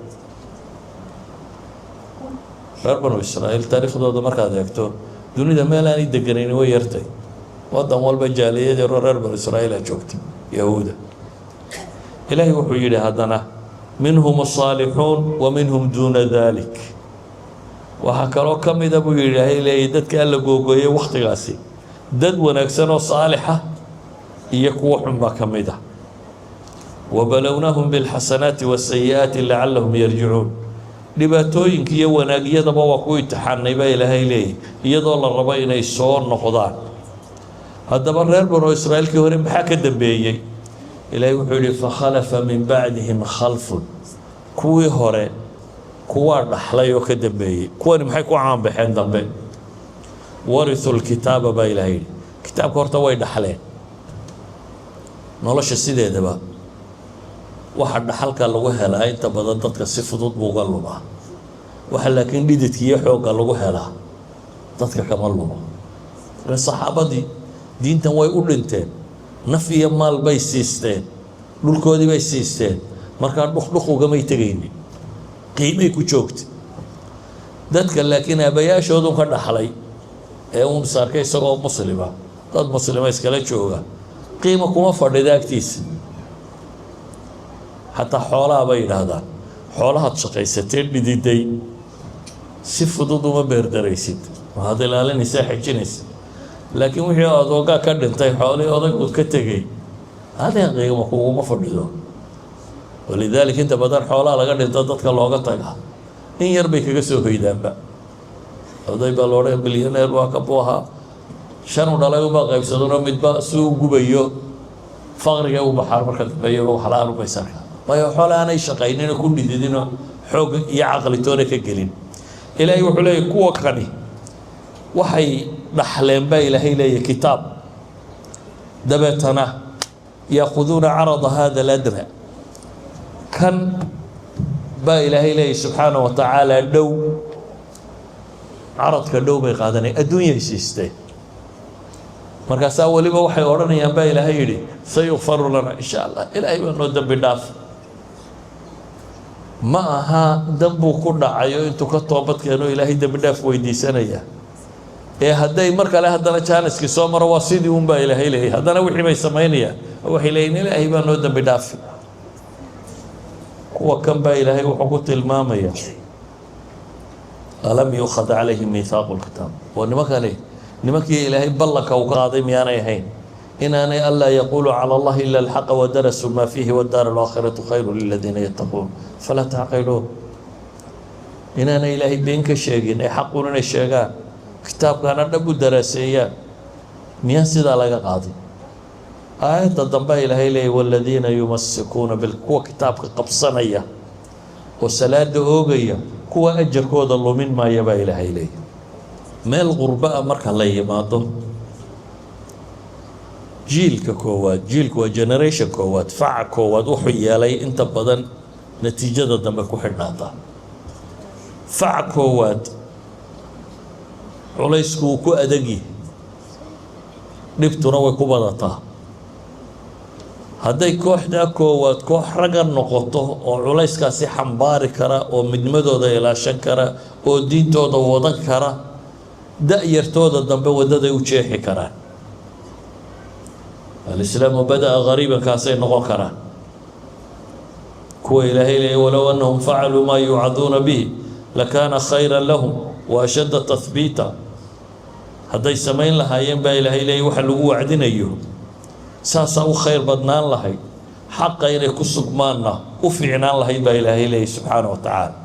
A: Reer Banu Israa'iil taariikhdooda markaad eegto, dunida meel aanay deganayni way yartay. Waddan walba jaaliyad yaroo reer Banu Israa'iila joogta, Yahuuda. Ilaahay wuxuu yidhi haddana: منهم الصالحون ومنهم دون ذلك. Waxaa kaloo ka mida buu yidhi Ilaahay leeyay dadka Alla googooyay wakhtigaasi dad wanaagsan oo saalixa iyo kuwo xun baa ka mid ah. وبلوناهم بالحسنات والسيئات لعلهم يرجعون. Dhibaatooyinka iyo wanaagyadaba waa ku imtixaanay baa Ilaahay leeyay, iyadoo la rabo inay soo noqdaan. Haddaba reer Banu Israa'iilkii hore maxaa ka dambeeyey? Ilaahay wuxuu yihi: فخلف من بعدهم خلف. Kuwii hore kuwaa dhaxlay oo ka dambeeyey. Kuwani maxay ku caanbaxeen dambe? ورثوا الكتاب baa Ilahay yidhi. Kitaabka horta way dhaxleen. Nolosha sideedaba waxa dhaxalka lagu helaa inta badan dadka si fudud buu uga lumaa. Waxa laakiin dhididka iyo xoogga lagu helaa dadka kama lumo. Saxaabadii diintan way u dhinteen, naf iyo maal bay siisteen, dhulkoodii bay siisteen. Markaa dhuqdhuq ugamay tegaynin, qiimay ku joogtay dadka. Laakiin aabayaashoodun ka dhaxlay ee uun sarkay isagoo muslima, dad muslima iskala jooga, qiimo kuma fadhida agtiisa. Xataa xoolaha bay yidhaahdaan, xoolahaad shaqaysatee dhididay si fudud uma beerdaraysid, waxaad ilaalinaysaa, xejinaysa. Laakiin wixii adoogaa ka dhintay, xoolihii odaygood ka tegey, adee qiimo kuguma fadhido. ولذلك inta badan xoolaha laga dhinto dadka looga taga in yar bay kaga soo hoydaanba. Oday baa loodhan bilyaneer waa ka buu ahaa, shan u dhalay unbaa qaybsadano, midba si u gubayo faqriga u baxaan. Marka dambe iyagoo wax la-aan ubay sarka, waayo xoole aanay shaqayninoo ku dhididinoo xoog iyo caqli toona ka gelin. Ilaahay wuxuu leeyahy kuwa kani waxay dhaxleen baa Ilaahay leeyahy kitaab. Dabeetana يأخذون عرض هذا الأدنى kan baa Ilaahay leeyahy subxaana wa tacaala. Dhow, caradka dhow bay qaadanaya, adduunyay siisteen. Markaasaa weliba waxay odhanayaan baa Ilaahay yidhi: سيغفر لنا إن شاء الله. Ilaahay baa noo dembi dhaaf. Ma aha dambuu ku dhacayo intuu ka toobad keeno Ilaahay dembi dhaaf weydiisanaya, ee hadday mar kale haddana jaaniskii soo maro, waa sidii un baa Ilaahay leeyahy. Haddana wixii bay samaynayaan, waxay leeyihin Ilaahay baa noo dembi dhaafi. Kuwa kan baa Ilaahay wuxuu ku tilmaamaya: ألم يؤخذ عليهم ميثاق الكتاب. Waa nimankani nimankii Ilaahay ballanka uu ka qaaday miyaanay ahayn inaanay ألا يقولوا على الله إلا الحق ودرسوا ما فيه والدار الآخرة خير للذين يتقون أفلا تعقلون. Inaanay Ilaahay been ka sheegin ee xaqun inay sheegaan, kitaabkana dhab u daraaseeyaan, miyaan sidaa laga qaadin? Aayadda dambe Ilaahay leeyay: والذين يمسكون bil, kuwa kitaabka qabsanaya oo salaada oogaya, kuwa ajarkooda lumin maaya baa Ilaahay leeyay. Meel qurbo ah marka la yimaado, jiilka koowaad, jiilku waa generation koowaad, faca koowaad, wuxuu yeelay inta badan natiijada dambe ku xidhnaata. Faca koowaad culaysku wuu ku adagyi, dhibtuna way ku badataa. Hadday kooxdaa koowaad koox ragga noqoto oo culayskaasi xambaari kara oo midnimadooda ilaashan kara oo diintooda wadan kara, da-yartooda dambe waddaday u jeexi karaan. الإسلام بدأ غريبا kaasay noqon karaan. Kuwa Ilaahay leeyay: ولو أنهم فعلوا ما يوعظون به لكان خيرا لهم وأشد تثبيتا. Hadday samayn lahaayeen baa Ilaahay leeyay waxa lagu wacdinayo, saasaa u khayr badnaan lahayd, xaqa inay ku sugmaanna u fiicnaan lahayd baa Ilaahay leeyay subxaana wa tacaala.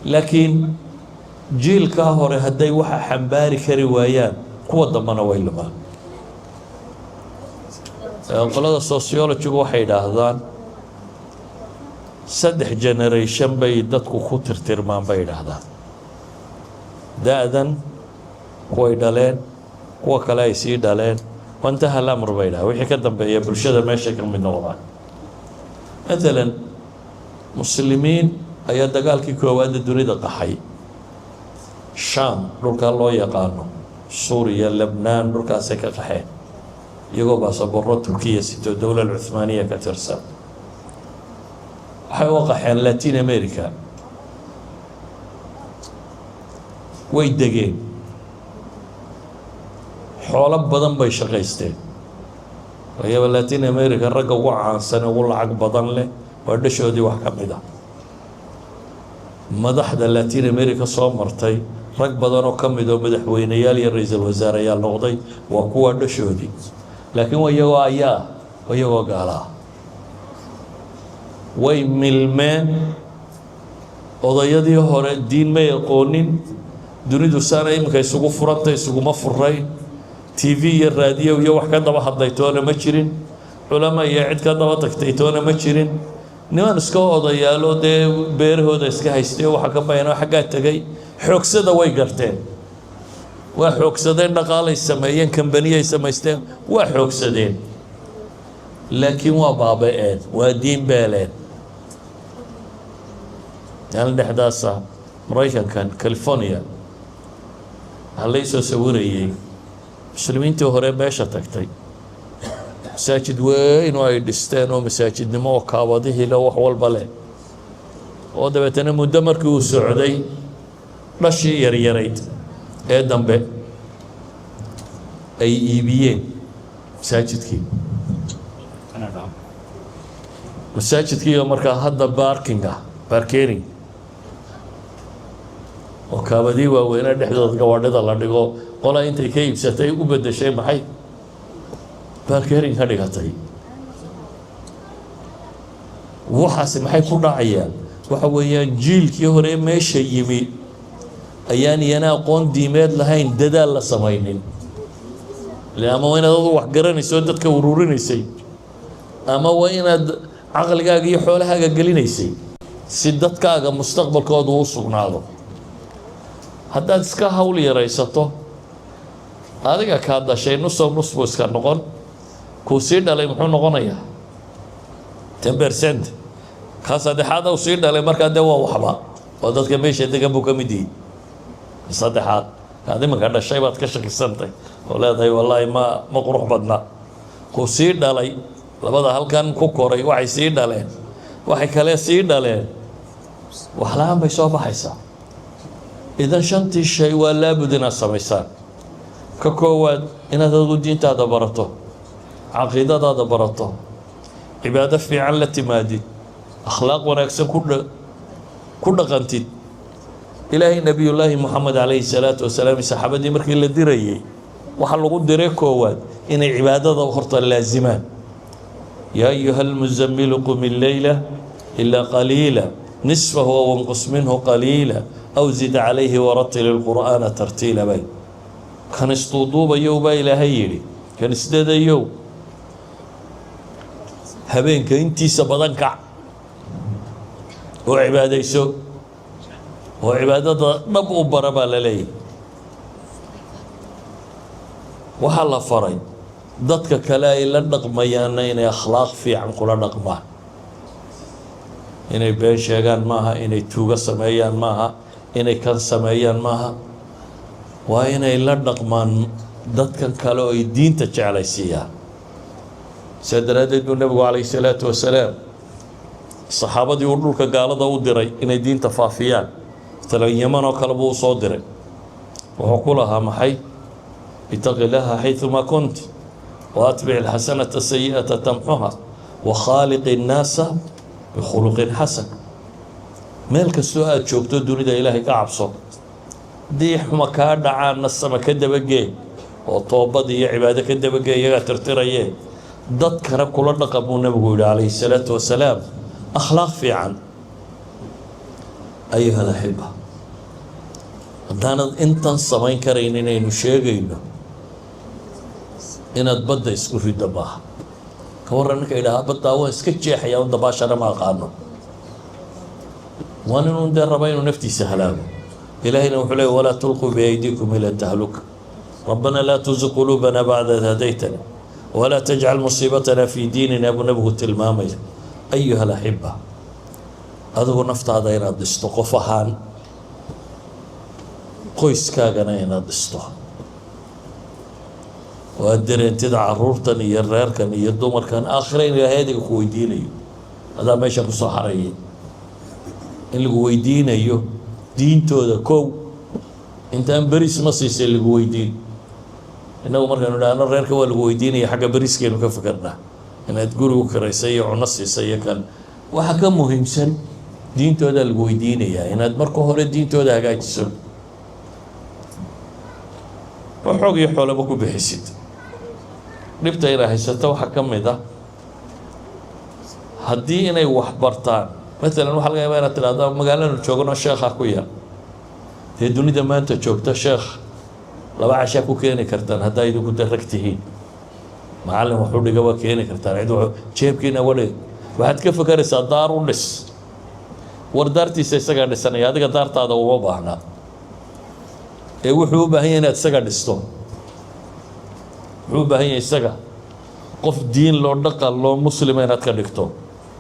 A: Laakiin jiilkaa hore hadday waxa xambaari kari waayaan, kuwa dambena way lumaan. Qolada sociologygu waxay idhaahdaan saddex generation bay dadku ku tirtirmaan bay idhaahdaan: da-dan kuway dhaleen, kuway dhaleen, Kuwa kale ay sii dhaleen. وانتهى الأمر bay dhaha. Wixii ka dambeeya bulshada meeshay ka mid noqdaan. Maalan, muslimiin ayaa dagaalkii koowaadda dunida qaxay, Shaam, dhulkaa loo yaqaano Suuriya, Lebnaan, dhulkaasay ka qaxeen iyagoo baasaboorro Turkiya sito, Dowla Cuthmaaniya ka tirsan. Waxay u qaxeen Latin America, way degeen, xoolo badan bay shaqaysteen. Wayaba Latin America ragga ugu caansan, ugu lacag badan leh waa dhashoodii. Wax ka mid a madaxda Latin America soo martay, rag badan oo ka mid oo madaxweyneyaal iyo ra-iisul wasaareyaal noqday, waa kuwa dhashoodii. Laakiin waa iyagoo ayaa waa iyagoo gaala ah way milmeen. Odayadii hore diin may aqoonin. Dunidu saana iminka isugu furantay isuguma furayn. TV iyo raadiyo iyo wax ka daba hadlay toona ma jirin, culamo iyo cid ka daba tagtay toona ma jirin. Niman iska odayaalo dee beerahooda iska haystay, waxa ka bayanoo xaggaa tegay, xoogsada way garteen, waa xoogsadeen, dhaqaalay sameeyeen, kambaniyay samaysteen, waa xoogsadeen, laakiin waa baaba-een, waa diin beeleen. Maalin dhexdaasa Maraykankan California waxaa laysoo sawirayey muslimiintii hore meesha tagtay, masaajid weyn oo ay dhisteen, oo masaajidnimo oo kaabadihii le, wax walba leh, oo dabeetana muddo markii uu socday dhashii yaryarayd ee dambe ay iibiyeen masaajidkii. Masaajidkii oo markaa hadda parking ah, parking oo kaabadii waaweyne dhexdooda gawaadhida la dhigo, qola intay ka iibsatay u beddeshay maxay, parking ka dhigatay. Waxaasi maxay ku dhacayaan? Waxa weeyaan, jiilkii hore meesha yimi ayaan iyana aqoon diimeed lahayn, dadaal la samaynin. Ile ama waa inaad adu wax garanayso, dadka ururinaysay, ama waa inaad caqligaaga iyo xoolahaaga gelinaysay si dadkaaga mustaqbalkoodu u sugnaado. Haddaad iska hawl yaraysato, adiga kaa dhashay nusow nus buu iska noqon, kuu sii dhalay muxuu noqonayaa? 10%. Kaa saddexaad uu sii dhalay markaa dee waa waxba oo dadka meesha degan buu ka mid yihi. Saddexaad kaad iminka dhashay baad ka shakisantay oo leedahay, "Wallaahi ma qurux badna." Kuu sii dhalay, labada halkan ku koray, waxay sii dhaleen, waxay kale sii dhaleen, wax la-aan bay soo baxaysaa. Idan shantii shay waa laabud inaad samaysaan. Ka koowaad, inaad adigu diintaada barato, caqiidadaada barato, cibaado fiican la timaadid, akhlaaq wanaagsan ku dhaqantid. Ilaahay Nebiyullaahi Moxamed calayhi salaatu wasalaam saxaabadii markii la dirayey, waxaa lagu diray koowaad inay cibaadada horta laazimaan. يا أيها المزمل قم الليل إلا قليلا نصفه أو انقص منه قليلا أو زد عليه ورتل القرآن ترتيلا. Bay kan isduuduubayow baa Ilaahay yidhi, kan isdadayow, habeenka intiisa badan kac oo cibaadayso, oo cibaadada dhab u bara baa la leeyahy. Waxaa la faray dadka kale ay la dhaqmayaanna inay akhlaaq fiican kula dhaqmaan. Inay been sheegaan maaha, inay tuugo sameeyaan maaha, inay kan sameeyaan maaha. Waa inay la dhaqmaan dadkan kale oo ay diinta jeclaysiiyaan. Sidaa daraaddeed buu Nebigu calayhi salaatu wasalaam saxaabadii uu dhulka gaalada u diray inay diinta faafiyaan, matalan Yaman oo kale buu usoo diray, wuxuu ku lahaa maxay? اتق الله حيثما كنت وأتبع الحسنة السيئة تمحها وخالق الناس بخلق حسن. Meel kastoo aada joogto dunida, Ilaahay ka cabso. Haddii xuma kaa dhacaanna, sama ka dabagee oo toobad iyo cibaado ka dabagee, iyagaa tirtiraye. Dadkana kula dhaqan buu Nabigu yihi calayhi salaatu wasalaam akhlaaq fiican. أيها الأحبة, haddaanad intan samayn karayn inaynu sheegayno, inaad badda isku riddo maaha. Ka warran ninka idhahaa, "Baddaa waan iska jeexaya, un dabaashana ma aqaano"? Waa ninun dee raba inuu naftiisa halaago. Ilaahayna wuxuu leey, ولا تلقوا بأيديكم إلى التهلكة. ربنا لا تزغ قلوبنا بعد إذ هديتنا ولا تجعل مصيبتنا في ديننا, buu Nabigu tilmaamaya. أيها الأحبة, adigu naftaada inaad dhisto qof ahaan, qoyskaagana inaad dhisto oo aad dareentida caruurtan iyo reerkan iyo dumarkan aakhira in Ilaahay adiga ku weydiinayo, adaa meesha kusoo xarayay, in lagu weydiinayo diintooda. Kow, intaan beriis ma siisay lagu weydiin. Innagu markaynu idhaahno reerka waa lagu weydiinaya, xagga beriiskaynu ka fikirnaa, inaad gurigu kiraysay iyo cuno siisay iyo kan. Waxa ka muhiimsan diintooda lagu weydiinayaa, inaad marka hore diintooda hagaajiso oo xoog iyo xoolaba ku bixisid. Dhibta inay haysato waxaa ka mid ah haddii inay wax bartaan, maalan waxa laga yaabaa inaad tidhahdo magaalanu joogno sheekha ku yar. Dee dunida maanta joogta sheekh 2 cashaa ku keeni kartaan haddaa idinku darag tihiin. Macallin waxu dhiga waa keeni kartaan, cid jeebkiina wadhig. Waxaad ka fekeraysaa daar u dhis. War daartiisa isagaa dhisanaya, adiga daartaada uma baahnaa. Ee wuxuu u baahan yahay inaad isaga dhisto. Wuxuu u baahan yahay isaga qof diin loo, dhaqan loo, muslima inaad ka dhigto.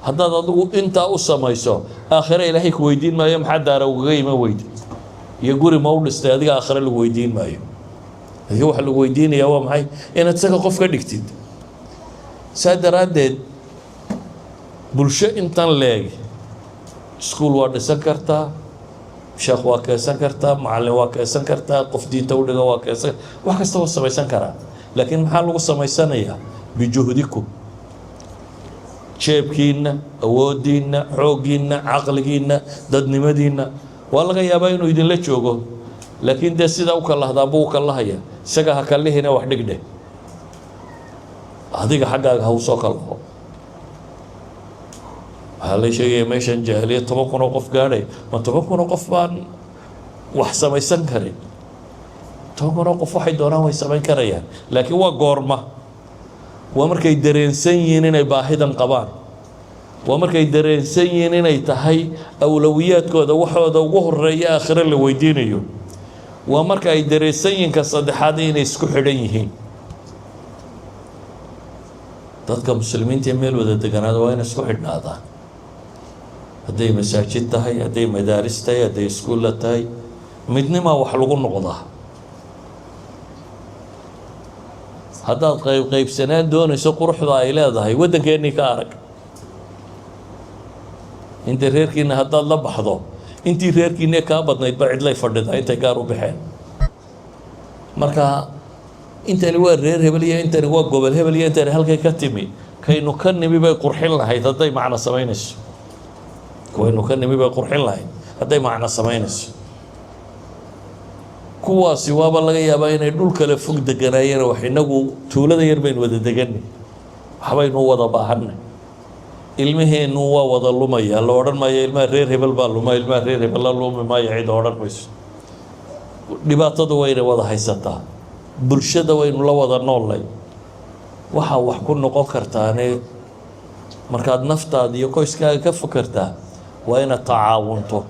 A: Haddaad adigu intaa u samayso, aakhire Ilaahay ku weydiin maayo maxaa daara ugaga iman weyde iyo guri ma u dhistay. Adiga aakhire lagu weydiin maayo. Adiga waxa lagu weydiinayaa waa maxay? Inaad isaga qof ka dhigtid. Saa daraaddeed bulsho intan leeg iskuul waa dhisan kartaa, sheekh waa keensan kartaa, macallin waa keensan kartaa, qof diinta u dhiga waa keensan, wax kasta waa samaysan karaa. Laakiin maxaa lagu samaysanayaa? بجهدكم, jeebkiinna, awooddiinna, xooggiinna, caqligiinna, dadnimadiinna. Waa laga yaabaa inuu idinla joogo, laakiin dee sidaa u kalahdaa buu u kalahaya. Isaga ha kalihina, wax dhigdheh, adiga xaggaaga ha usoo kalaho. Waxaa la sheegaya meeshan jaahiliya 10,000 oo qof gaadhay. Ma 10,000 oo qof baan wax samaysan karin? 10,000 oo qof waxay doonaan way samayn karayaan, laakiin waa goorma? Waa markay dareensan yihiin inay baahidan qabaan, waa markay dareensan yihiin inay tahay awlawiyaadkooda, waxooda ugu horeeya aakhiro la weydiinayo, waa marka ay dareensan yihiin ka saddexaad inay isku xidhan yihiin. Dadka muslimiinta ee meel wada deganaada waa inay isku xidhnaadaan, hadday masaajid tahay, hadday madaaris tahay, hadday iskuulla tahay. Midnimaa wax lagu noqdaa. Haddaad qayb qaybsanaan doonayso, quruxda ay leedahay waddankeennii ka arag. Inta reerkiina haddaad la baxdo, intii reerkiinee kaa badnayd ba cidlay fadhidaa, intay gaar u baxeen. Marka intani waa reer hebel iyo intani waa gobol hebel iyo intani halkay ka timi, kaynu ka nimi bay qurxin lahayd hadday macno samaynayso. Kuwaynu ka nimi bay qurxin lahayd hadday macno samaynayso. Kuwaasi waaba laga yaabaa inay dhul kale fog deganaayeen. Wax inagu tuulada yar baynu wada deganay, waxbaynu wada baahanay. Ilmaheennu waa wada lumaya. La odhan maayo ilmaha reer hebel baa luma, ilmaha reer hebel la lumi maayo, cid odhan mayso. Dhibaatada wayna wada haysataa, bulshada waynu la wada noollay. Waxaa wax ku noqon kartaane markaad naftaada iyo qoyskaaga ka fokartaa waa inaad tacaawunto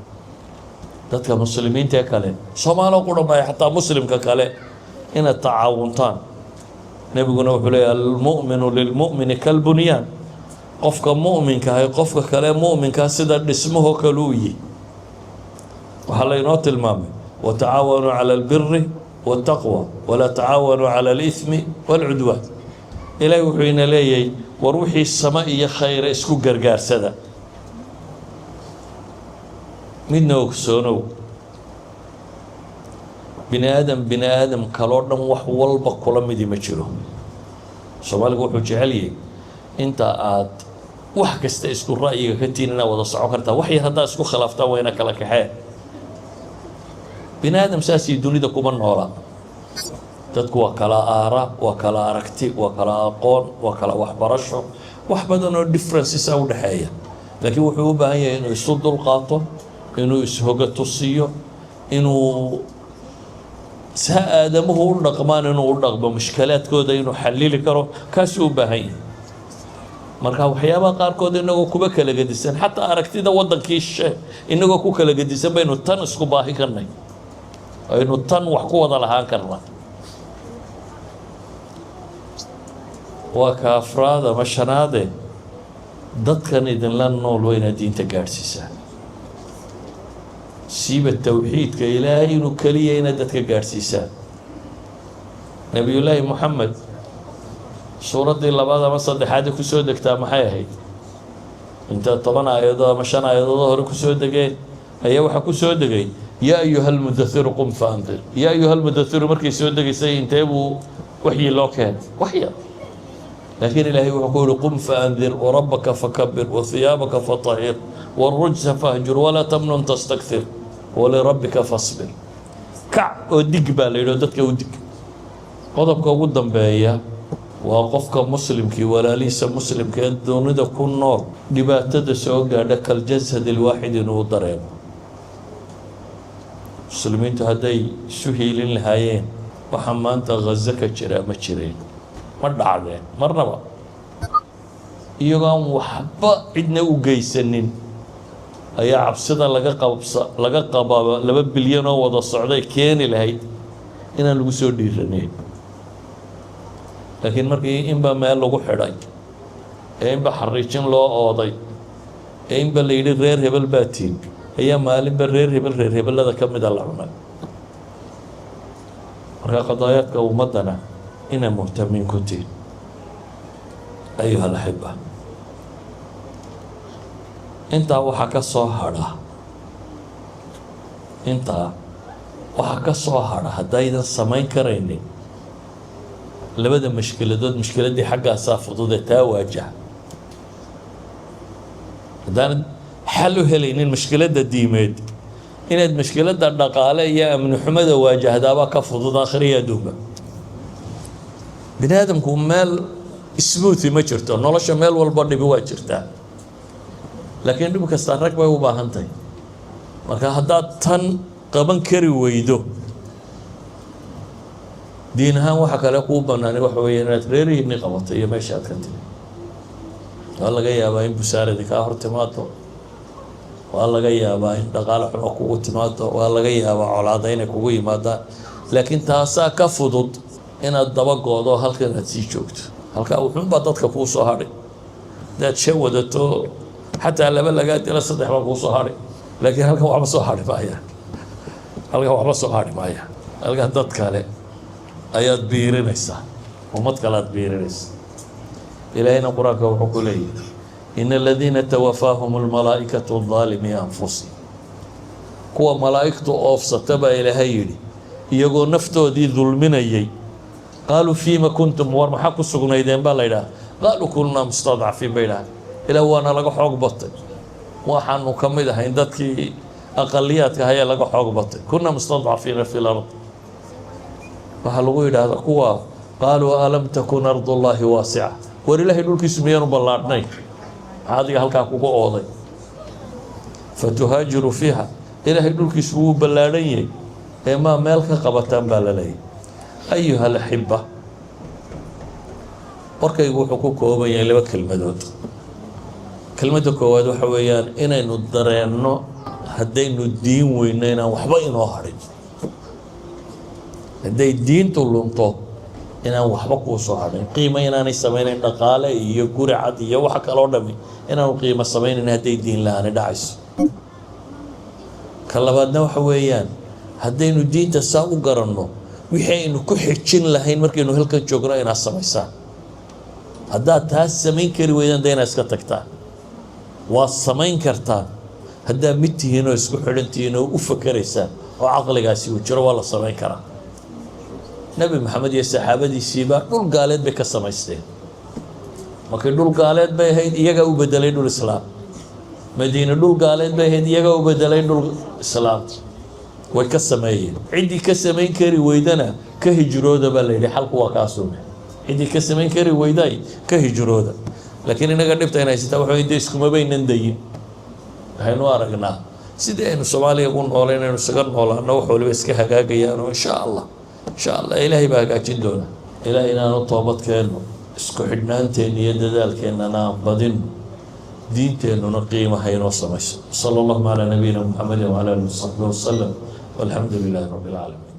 A: dadka muslimiinta ee kale. Soomaalo qura maayo, xataa muslimka kale inaad tacaawuntaan. Nebiguna wuxuu leeyahy: المؤمن للمؤمن كالبنيان. Qofka mu'minka ahay qofka kale mu'minkaa sida dhismahoo kale u yihi. Waxaa laynoo tilmaamay: وتعاونوا على البر والتقوى ولا تعاونوا على الإثم والعدوان. Ilaahay wuxuu ina leeyahay: war wixii samo iyo khayra isku gargaarsada. Midna ogsoonow, bini aadam bini aadam kaloo dhan wax walba kula midi ma jiro. Soomaaligu wuxuu jecel yahay inta aad wax kasta isku ra'yiga ka tihiin inaad wada socon kartaa. Wax yar haddaad isku khilaaftaan, wayna kala kaxeen. Bini aadam saasii dunida kuma noola. Dadku waa kala aara, waa kala aragti, waa kala aqoon, waa kala waxbarasho, wax badan oo differences a u dhexeeya. Laakiin wuxuu u baahan yahay inuu isu dulqaato, inuu ishoga tusiyo, inuu saa aadamuhu u dhaqmaan inuu u dhaqmo, mushkalaadkooda inuu xallili karo, kaasuu u baahan yahay. Marka waxyaabaha qaarkood inagoo kuba kala gedisan, xataa aragtida waddankii she inagoo ku kala gedisan, baynu tan isku baahi karnay, aynu tan wax ku wada lahaan karnaa. Waa ka afraad ama shanaade, dadkan idinla nool waa inaad diinta gaadhsiisaan, siiba towxiidka Ilaahay inuu keliya inaad dadka gaadhsiisaan. Nebiyullaahi Moxamed suuraddii labaad ama saddexaad kusoo degtaa maxay ahayd? Inta 10 aayadood ama 5 aayadood hore kusoo degeen ayaa waxaa kusoo degay "يا أيها المدثر قم فأنذر". يا أيها المدثر markay soo degaysay intee buu waxyi loo keenay? Wax yar. Laakiin Ilaahay wuxuu ku yihi: "قم فأنذر وربك فكبر وثيابك فطهر والرجز فاهجر ولا تمنن تستكثر ولربك فاصبر". Kac oo dig baa la yidhi, oo dadka u dig. Qodobka ugu dambeeya waa qofka muslimkii walaalihiisa muslimka ee dunida ku nool dhibaatada soo gaadha كالجسد الواحد inuu dareemo. Muslimiintu hadday isu hiilin lahaayeen, waxaa maanta Ghaza ka jiraa ma jireen, ma dhacdeen marnaba. Iyagoo aan waxba cidna u geysanin ayaa cabsida laga qabsa laga qabaa 2 bilyan oo wada socday keeni lahayd inaan lagu soo dhiiranayn. Laakiin markii inba meel lagu xidhay, ee inba xariijin loo ooday, ee inba la yidhi reer hebel baa tiin, ayaa maalinba reer hebel reer hebelada ka mida la cunay. Marka qadaayaadka ummaddana inay muhtamiin ku tihin, أيها الأحبة. Intaa waxaa ka soo hadha, intaa waxaa ka soo hadha, haddaydan samayn karaynin labada mashkiladood, mushkiladdii xaggaasaa fududee taa waajaha. Haddaanad xal u helaynin mushkiladda diimeed, inaad mushkiladda dhaqaale iyo amni xumada waajahdaabaa ka fudud. Aakhiriya adduunba bini aadamku meel smooth ma jirto nolosha, meel walba dhibi waa jirtaa, laakiin dhib kasta rag bay u baahan tahay. Marka haddaad tan qaban kari weydo diin ahaan, waxa kale kuu banaanay waxa weeye inaad reerihiinni qabato iyo meesha aad ka timi. Waa laga yaabaa in busaaradi kaa hor timaado, waa laga yaabaa in dhaqaale xumo kugu timaado, waa laga yaabaa colaada inay kugu yimaadaan, laakiin taasaa ka fudud inaad daba goodo halkan aad sii joogto. Halkaa wuxuunbaa dadka kuu soo hadhay. Hadaad shan wadato, xataa laba lagaa dila, saddex baa kuu soo hadhay, laakiin halkan waxba soo hadhi maayaan, halkan waxba soo hadhi maayaan. Halkan dad kale ayaad biirinaysaa, ummad kale aad biirinaysaa. Ilaahayna Qur-aanka wuxuu ku leeyahay: "إن الذين توفاهم الملائكة ظالمي أنفسهم". Kuwa malaa'igtu oofsata baa Ilaahay yidhi iyagoo naftoodii dulminayay, "قالوا فيم كنتم?" War maxaa ku sugnaydeen baa la yidhaha. "قالوا كنا مستضعفين" bay idhaha. Ilaah, waana laga xoog batay, waxaanu ka mid ahayn dadkii aqaliyaadka hayee laga xoog batay. "كنا مستضعفين في الأرض" waxaa lagu yidhaahdaa kuwa. "قالوا ألم تكن أرض الله واسعة?" War Ilaahay dhulkiisu miyaanu ballaadhnay? Maxaa adiga halkaa kuga ooday? "فتهاجروا فيها". Ilaahay dhulkiisu wuu ballaadhan yahay ee maa meel ka qabataan baa la leeyahy. أيها الأحبة, warkaygu wuxuu ku kooban yahay laba kelmadood. Kelmadda koowaad waxa weeyaan inaynu dareenno haddaynu diin weyno inaan waxba inoo hadhin. Hadday diintu lunto, inaan waxba kuu soo hadhin, qiimo inaanay samaynayn dhaqaale iyo guri cad iyo waxa kaloo dhami inaanu qiimo samaynayn hadday diin la-aani dhacayso. Ka labaadna waxa weeyaan haddaynu diinta saa u garanno, wixii aynu ku xijin lahayn markaynu halkan joogno inaad samaysaan. Haddaad taas samayn kari weydaan, de inaad iska tagtaan. Waad samayn kartaan haddaad mid tihiin oo isku xidhan tihiin oo u fakeraysaan oo caqligaasi uu jiro, waa la samayn karaa. Nebi Maxamed iyo saxaabadiisiibaa dhul gaaleed bay ka samaysteen. Markii dhul gaaleed bay ahayd, iyagaa u bedelay dhul islaam. Madiine dhul gaaleed bay ahayd, iyagaa u bedelay dhul islaam, way ka sameeyeen. Ciddii ka samayn kari weydana ka hijrooda baa la yidhi. Xalku waa kaasume, ciddii ka samayn kari weyday ka hijrooda. Laakiin inaga dhibta in haysataa waxa wey de iskuma baynan dayin. Waxaynu aragnaa sidii aynu Soomaaliya ugu noolayn aynu isaga noolaano, wax waliba iska hagaagayaan oo insha Allah, insha Allah Ilaahay baa hagaajin doona. Ilahay inaanu toobad keenno, isku xidhnaanteenna iyo dadaalkeennana aan badino, diinteennuna qiimaha inoo samayso. صلى اللهم على نبينا محمد وعلى آله وصحبه وسلم والحمد لله رب العالمين.